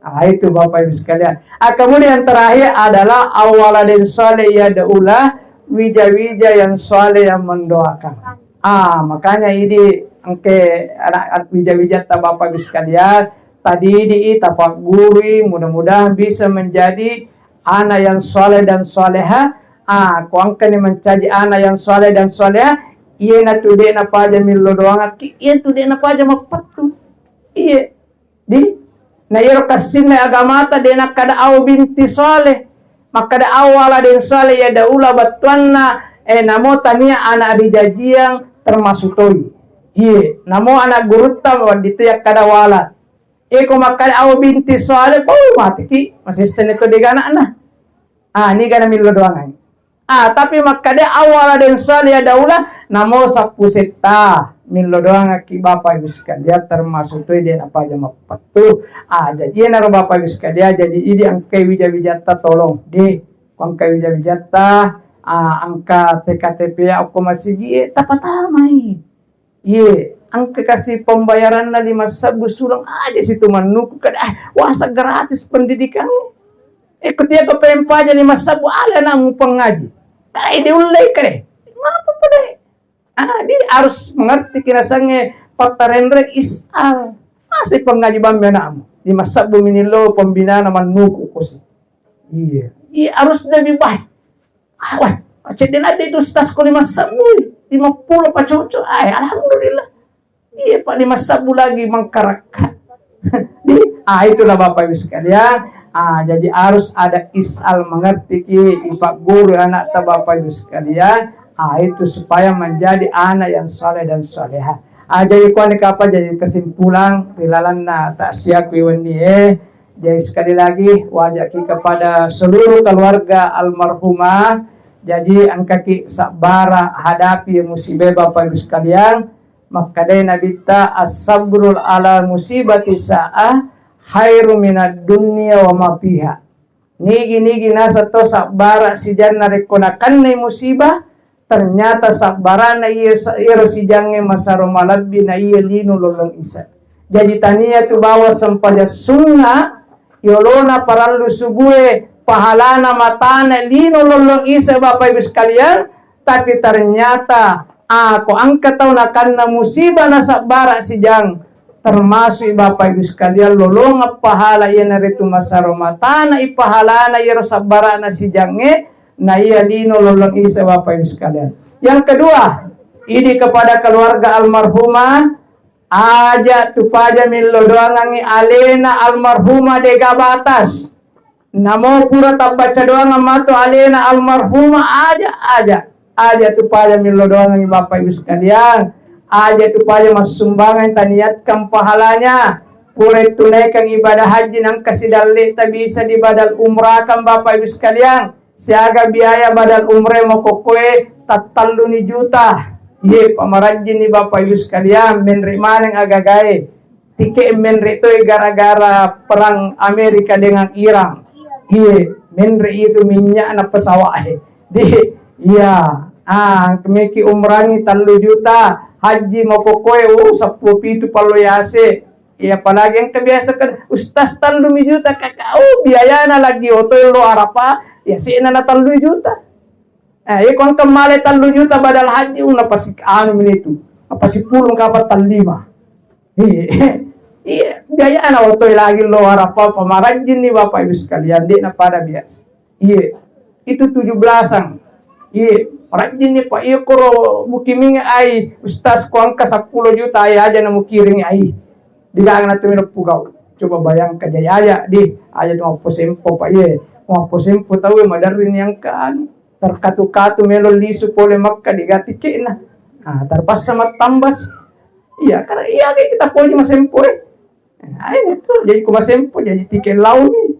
ah, itu Bapak Ibu sekalian. Ah, kemudian yang terakhir adalah awwala dan saleh ya daulah, wija-wija yang saleh yang mendoakan. Ah, makanya ini engke anak wija-wija ta Bapak Ibu sekalian, tadi di tapaggurui, mudah-mudahan bisa menjadi anak yang saleh dan salehah. Ah, ko engka ni mencaji anak yang saleh dan salehah, iya na tu de na paja millo doangakki, iya tu de na paja mappettu. Iya. Di, na iyaro kassinna agamata de nakkada awo binti saleh. Makkada awo wala den saleh ya daula battuanna, eh, namo tania anak rijajiang termasuk toi. Iye, namo anak gurutta wedding to yakkada wala. Eko makkada awo binti saleh, bau mateki, masessani to dega anakna. Ah, niga na millo doangai. Ah, tapi makkeda awwala den saleh ya daula, namo sappu setta, millo doangakki Bapak Ibu sekalian, termasuk toi de napaja mappettu. Ah, jadi enaro Bapak Ibu sekalian, jadi idi engkai wija-wijatta tolong, de, ko engkai wija-wijatta, ah, engka T K T P ya okko masigi, eh, tapatamai. Iye, engka kasi pembayaranna lima sebbu sulang aja situ mannuku kada, ah, wasa gratis pendidikan. Eh, ketika ko pempaja lima sebbu ala na mupengaji. Kada diullei kade. Ngapa pada? Ah, di harus mengerti kinasange pattarenre isal. Masih pengaji bammi anakmu. Lima sebbu minillo pembinana mannuku kusi. Iya. Iya harus lebih baik. Ah, wah, cedde ladde itu ustaz ko lima sebbu, lima puluh pacoco. Ay, alhamdulillah. Iya, Pak, lima sebbu lagi mengkarakka. Di, ah, itulah Bapak Ibu sekalian. Ah, jadi harus ada isal mengerti ki, ipak guru anak ta Bapak Ibu sekalian. Ah, itu supaya menjadi anak yang saleh dan salehah. Ah, jadi kuani kapa jadi kesimpulan rilalanna taksiaku iwenni eh. Jadi sekali lagi, wajaki kepada seluruh keluarga almarhumah. Jadi engkaki sabbara hadapi musibah Bapak Ibu sekalian. Makkedai Nabitta, "As-sabrul ala musibati sa'ah khairu minad dunya wa ma fiha." Nigi-nigi naseng to sabbara sijanna rekko nakennai musibah, ternyata sabbarana iya sa-, iyaro sijangnge masaro malebbi na iya lino lollong isa. Jadi tania tu bawang sempajang sunna, yolona parallu subue, pahalana matana lino lollong ise, Bapak Ibu sekalian, tapi ternyata ako engka tau nakanna musibah nasabbara sijang, termasuk Bapak Ibu sekalian lolongeng pahala iyanaritu masaro matana i pahalana iyaro sabbarana sijangnge, na iya lino lollong ise, Bapak Ibu sekalian. Yang kedua, idi kepada keluarga almarhumah, aja tu paja millo doangangi alena almarhumah dega batas. Namo pura tabbaca doangan matu alena almarhumah, aja, aja, aja tu paja millo doangangi Bapak Ibu sekalian. Aja tu paja massumbangan taniatkan pahalanya. Pura tunaikan ibadah haji nangka sidalle ta bisa dibadal umrahkan Bapak Ibu sekalian. Siaga biaya badal umrah mokokkoe tattalluni juta. Iye, pamarajjinni Bapak Ibu sekalian, menre maneng agagae. Tike menre toi gara-gara perang Amerika dengan Iran. Iye, menre itu minyakna pesawat. Di, iya. Ah, meki umrangi tallu juta, haji mokokkoe, oh, seppulo pitu pallo yase. Iya, apalagi engka biasa kan, "Ustaz, tellumi juta, Kakak." Oh, biayana lagi oto lo Arafah, ya sena na tellu juta. Eh, iya, ko engka male tellu juta badal haji, una pasi anu menitu. Apa sipulung kapal tellima. Iya. Iya, biayana oto lagi lo Arafah, pamarajjinni Bapak Ibu sekalian, dek na pada biasa. Iye, itu tujuh belasan. Iye, rajinni, Pak. Iya, koro mukimingi ai, Ustaz, ko engka seppulo juta ai aja na mukiringi ai. Digaga na tu melo pugau. Coba bayangkan, jadi aja di, aja tu mappo sempo, Pak. Iye, mappo sempo tau madarri ni engka anu. Terkatu-katu melo lisu pole Makka diga tiketna. Ah, terpaksa mattambas. Iya, karena iya kita poji masempo, eh. Nah, ini tuh jadi ku masempo, jadi tiket launi.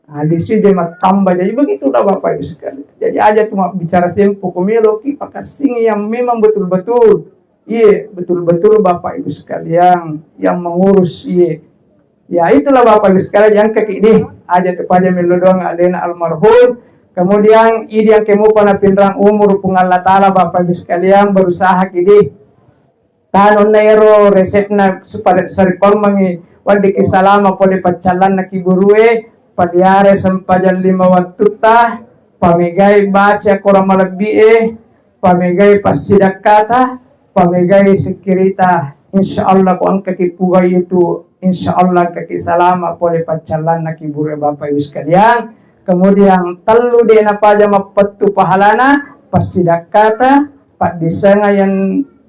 Nah, di sini dia mattamba. Jadi begitulah Bapak Ibu sekalian. Jadi aja cuma bicara sempo, ko meloki pakassingi yang memang betul-betul. Iya, betul-betul Bapak Ibu sekalian yang mengurus, iya. Ya, itulah Bapak Ibu sekalian yang kaki ini. Aja tu paja melo doang alena almarhum. Kemudian idi yang kemupa na pinrang umur pun Allah Ta'ala Bapak Ibu sekalian berusaha kidi. Tanonna ero resepna supaya saripammengi weddikki salama pole paccallanna kiburue, paliare sempajang lima wattutta, pamegai baca korang malebbi'e, pamegai passidakkata, pamegai sikkirita. Insya Allah ko engkaki pugai itu, insya Allah engkaki salama pole paccallanna kiburue Bapak Ibu sekalian. Kemudian tellu de napaja mappettu pahalana, passidakkata, paddissengan yang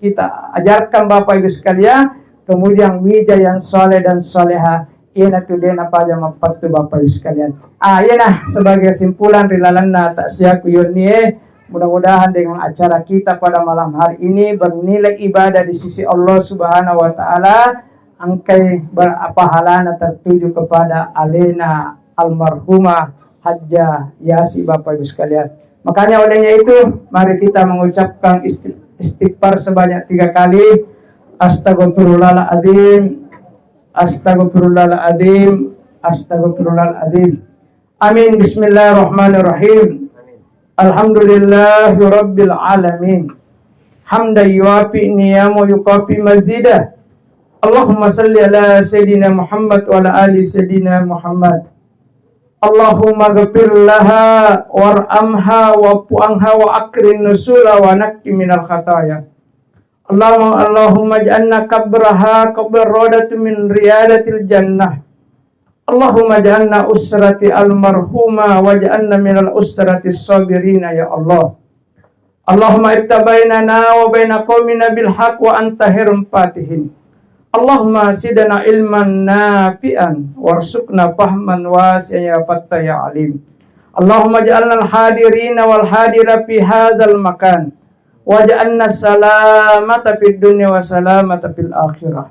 kita ajarkan Bapak Ibu sekalian, kemudian wija yang soleh dan soleha, iyana tu de napaja mappettu Bapak Ibu sekalian. Ah, iyana sebagai kesimpulan ri lalenna taksiaku yonnie, mudah-mudahan dengan acara kita pada malam hari ini bernilai ibadah di sisi Allah Subhanahu wa Ta'ala, engkai ber-, pahalana tertuju kepada alena almarhumah Hajjah Yasi, Bapak Ibu sekalian. Makanya olehnya itu, mari kita mengucapkan isti-, istighfar sebanyak tiga kali. Astagfirullahaladzim, astagfirullahaladzim, astagfirullahaladzim. Amin. Bismillahirrahmanirrahim. Alhamdulillahirabbil alamin. Hamdan yuwafi ni'amahu wa yukafi mazidah. Allahumma salli ala Sayyidina Muhammad wa ala ali Sayyidina Muhammad. Allahumma ghfir laha warhamha wa'fu anha wa akrim nuzula wa nakki minal khataya. Allahumma, Allahumma ij'alna qabraha qabran rawdatan min riyadil jannah. Allahumma ij'alna usrati almarhumah waj'alna minal usrati sabirina ya Allah. Allahumma iftah bainana wa baina qaumina bil haq wa anta khairul fatihin. Allahumma zidna ilman nafi'an warzuqna fahman wasi'an ya fattah ya alim. Allahumma ij'alna al hadirina wal hadirat fi hadzal makan. Waj'alna salamata fid dunya wa salamata fil akhirah.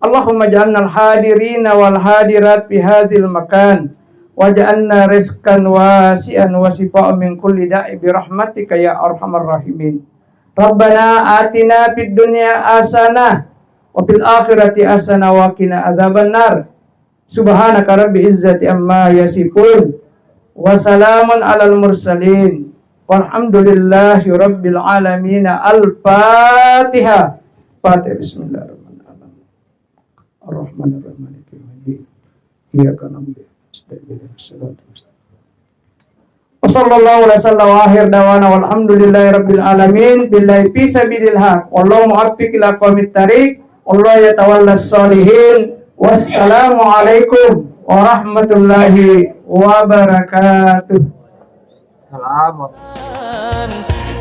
Allahumma ij'alna al hadirina wal hadirat fi hadzal makan. Waj'alna rizqan wasi'an wa syifaan min kulli da'i bi rahmatika ya arhamar rahimin. Rabbana atina fid dunya hasanah wa fil akhirati hasanah wa qina adzabannar. Subhanaka rabbil izzati amma yasifun. Wa salamun alal mursalin. Walhamdulillahi rabbil alamin. Al-Fatihah. Fatihah. Bismillahirrahmanirrahim. Arrahmanirrahim. Maliki yaumiddin. Iyyaka na'budu wa iyyaka nasta'in. Ihdinas siratal mustaqim. Sallallahu alaihi wasallam, wa akhir dawana walhamdulillahi rabbil alamin. Billahi fi sabilil haq. Wallahu muwaffiq ila aqwamit thariq. Wallahu yatawalla sholihin. Wassalamualaikum warahmatullahi wabarakatuh. Salam.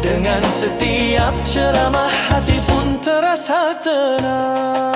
Dengan setiap ceramah, hati pun terasa tenang.